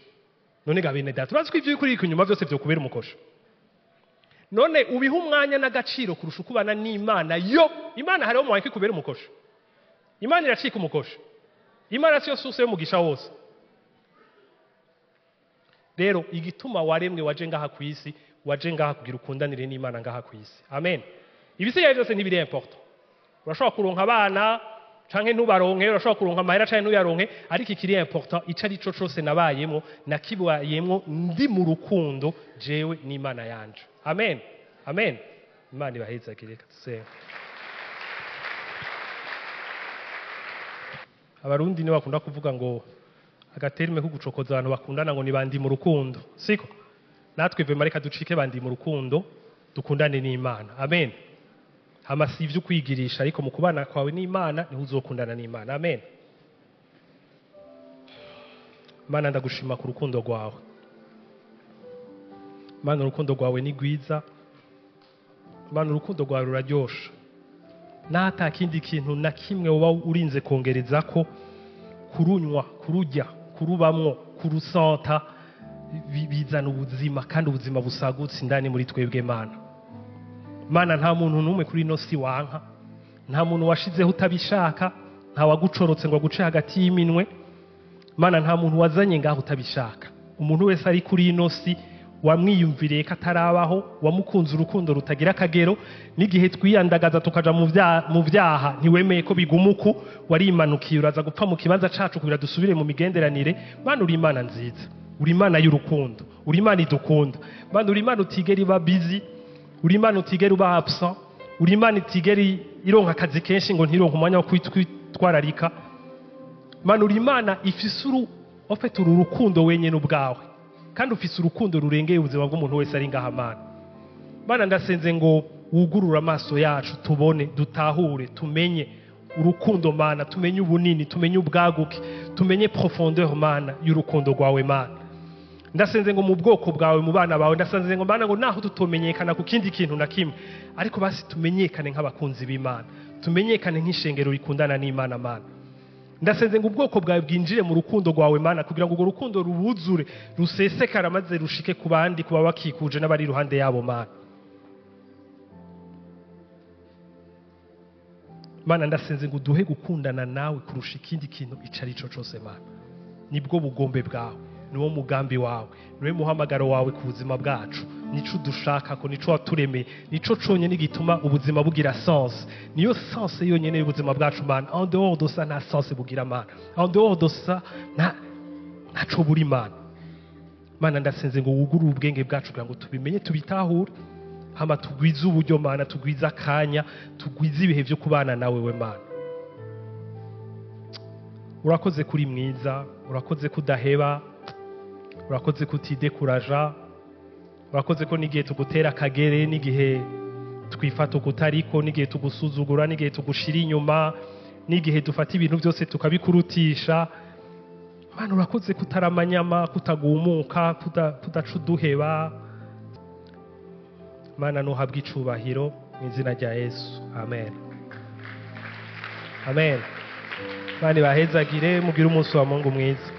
None ga bene data, urazi ko ivyo uri inyuma byose vyokubera umukoshi? None ubiha umwanya n'agaciro kurusha uko ubana n'Imana? Yo Imana hariho mu kubera umukoshi? Imana iracika umukoshi? Imana siyo source y'umugisha wose? Rero igituma waremwe, waje ngaha ku isi, waje ngaha kugira ukundanire n'Imana ngaha ku isi. Amen. Ibisigaye byose ntibiri important. Urashobora kuronka abana canke ntubaronke, urashobora kuronka amahera canke ntuyaronke, ariko ikiri important, ico ari co cose nabayemwo, nakibayemwo ndi mu rukundo jewe n'Imana yanje. Amen, amen. Imana ibahezagire. Reka dusenge. Abarundi nibo bakunda kuvuga ngo agaterme ko gucokoza abantu bakundana ngo ni bandi mu rukundo, siko? Natwe vema reka ducike bandi mu rukundo, dukundane n'Imana. Amen. Hama si ivyo kwigirisha, ariko mu kubana kwawe n'Imana niho uzokundana n'Imana. Amen. Mana, ndagushima ku rukundo rwawe. Mana, urukundo rwawe ni rwiza. Mana, urukundo rwawe ruraryosha. N'ata kindi kintu na kimwe uba urinze kongereza ko kurunywa, kurujya, kurubamwo, kurusanta, bizana ubuzima, kandi ubuzima busagutse indani muri twebwe. Mana, Mana, nta muntu n'umwe kuri ino si wanka, nta muntu washizeho utabishaka, nta wagucorotse ngo aguce hagati y'iminwe. Mana, nta muntu wazanye ngaho utabishaka. Umuntu wese ari kuri ino si wamwiyumviriye ko atarabaho, wamukunze urukundo rutagira akagero. N'igihe twiyandagaza tukaja mu vyaha, ntiwemeye ko biguma uku, warimanukiye uraza gupfa mu kibanza cacu kugira dusubire mu migenderanire. Mana, uri Imana nziza, uri Imana y'urukundo, uri Imana idukunda. Mana, uri Imana utigera iba busy, uri Imana utigera uba absent, uri Imana itigera ironka akazi kenshi ngo ntironke umwanya wo kwitwararika. Mana, uri Imana ifise uru ofete uru rukundo wenyene ubwawe, kandi ufise urukundo rurengeye ubuzima bw'umuntu wese ari ngaha. Mana, Mana, ndasenze ngo wugurure amaso yacu, tubone, dutahure, tumenye urukundo. Mana, tumenye ubunini, tumenye ubwaguke, tumenye profondeur, Mana, y'urukundo rwawe. Mana, ndasenze ngo mu bwoko bwawe, mu bana bawe, ndasenze ngo, Mana, ngo naho tutomenyekana ku kindi kintu na kimwe, ariko basi tumenyekane nk'abakunzi b'Imana, tumenyekane nk'ishengero rikundana n'Imana. Mana, ndasenze ngo ubwoko bwawe bwinjire mu rukundo rwawe, Mana, kugira ngo urwo rukundo rubuzure, rusesekara, maze rushike ku bandi, kuba bakikuje n'abari iruhande yabo. Mana, Mana, ndasenze ngo uduhe gukundana nawe kurusha ikindi kintu ico ari cyo cyose. Mana, nibwo bugombe bwawe, niwo mugambi wawe, niwe muhamagaro wawe ku buzima bwacu, nico udushaka ko, nico waturemeye, nico conyene gituma ubuzima bugira sens, niyo sens yonyene y'ubuzima bwacu. Mana, en dehors de ça nta sens bugira. Mana, en dehors de ça nta ntaco buri. Mana, Mana, ndasenze ngo wugurure ubwenge bwacu kugira ngo tubimenye, tubitahure, hama tugwize uburyo, Mana, tugwize akanya, tugwize ibihe byo kubana nawe we. Mana, urakoze kuri mwiza, urakoze kudaheba, urakoze kutidekuraja, urakoze ko n'igihe tugutera akagere, n'igihe twifata ukutariko, n'igihe tugusuzugura, n'igihe tugushira inyuma, n'igihe dufata ibintu byose tukabikurutisha, Mana, urakoze kutaramanyama, kutagumuka, kudaca uduheba. Mana, nuhabwe icubahiro mu izina rya Yesu. Amen, amen. Mana ibahezagire, mugire umunsi wa Mungu mwiza.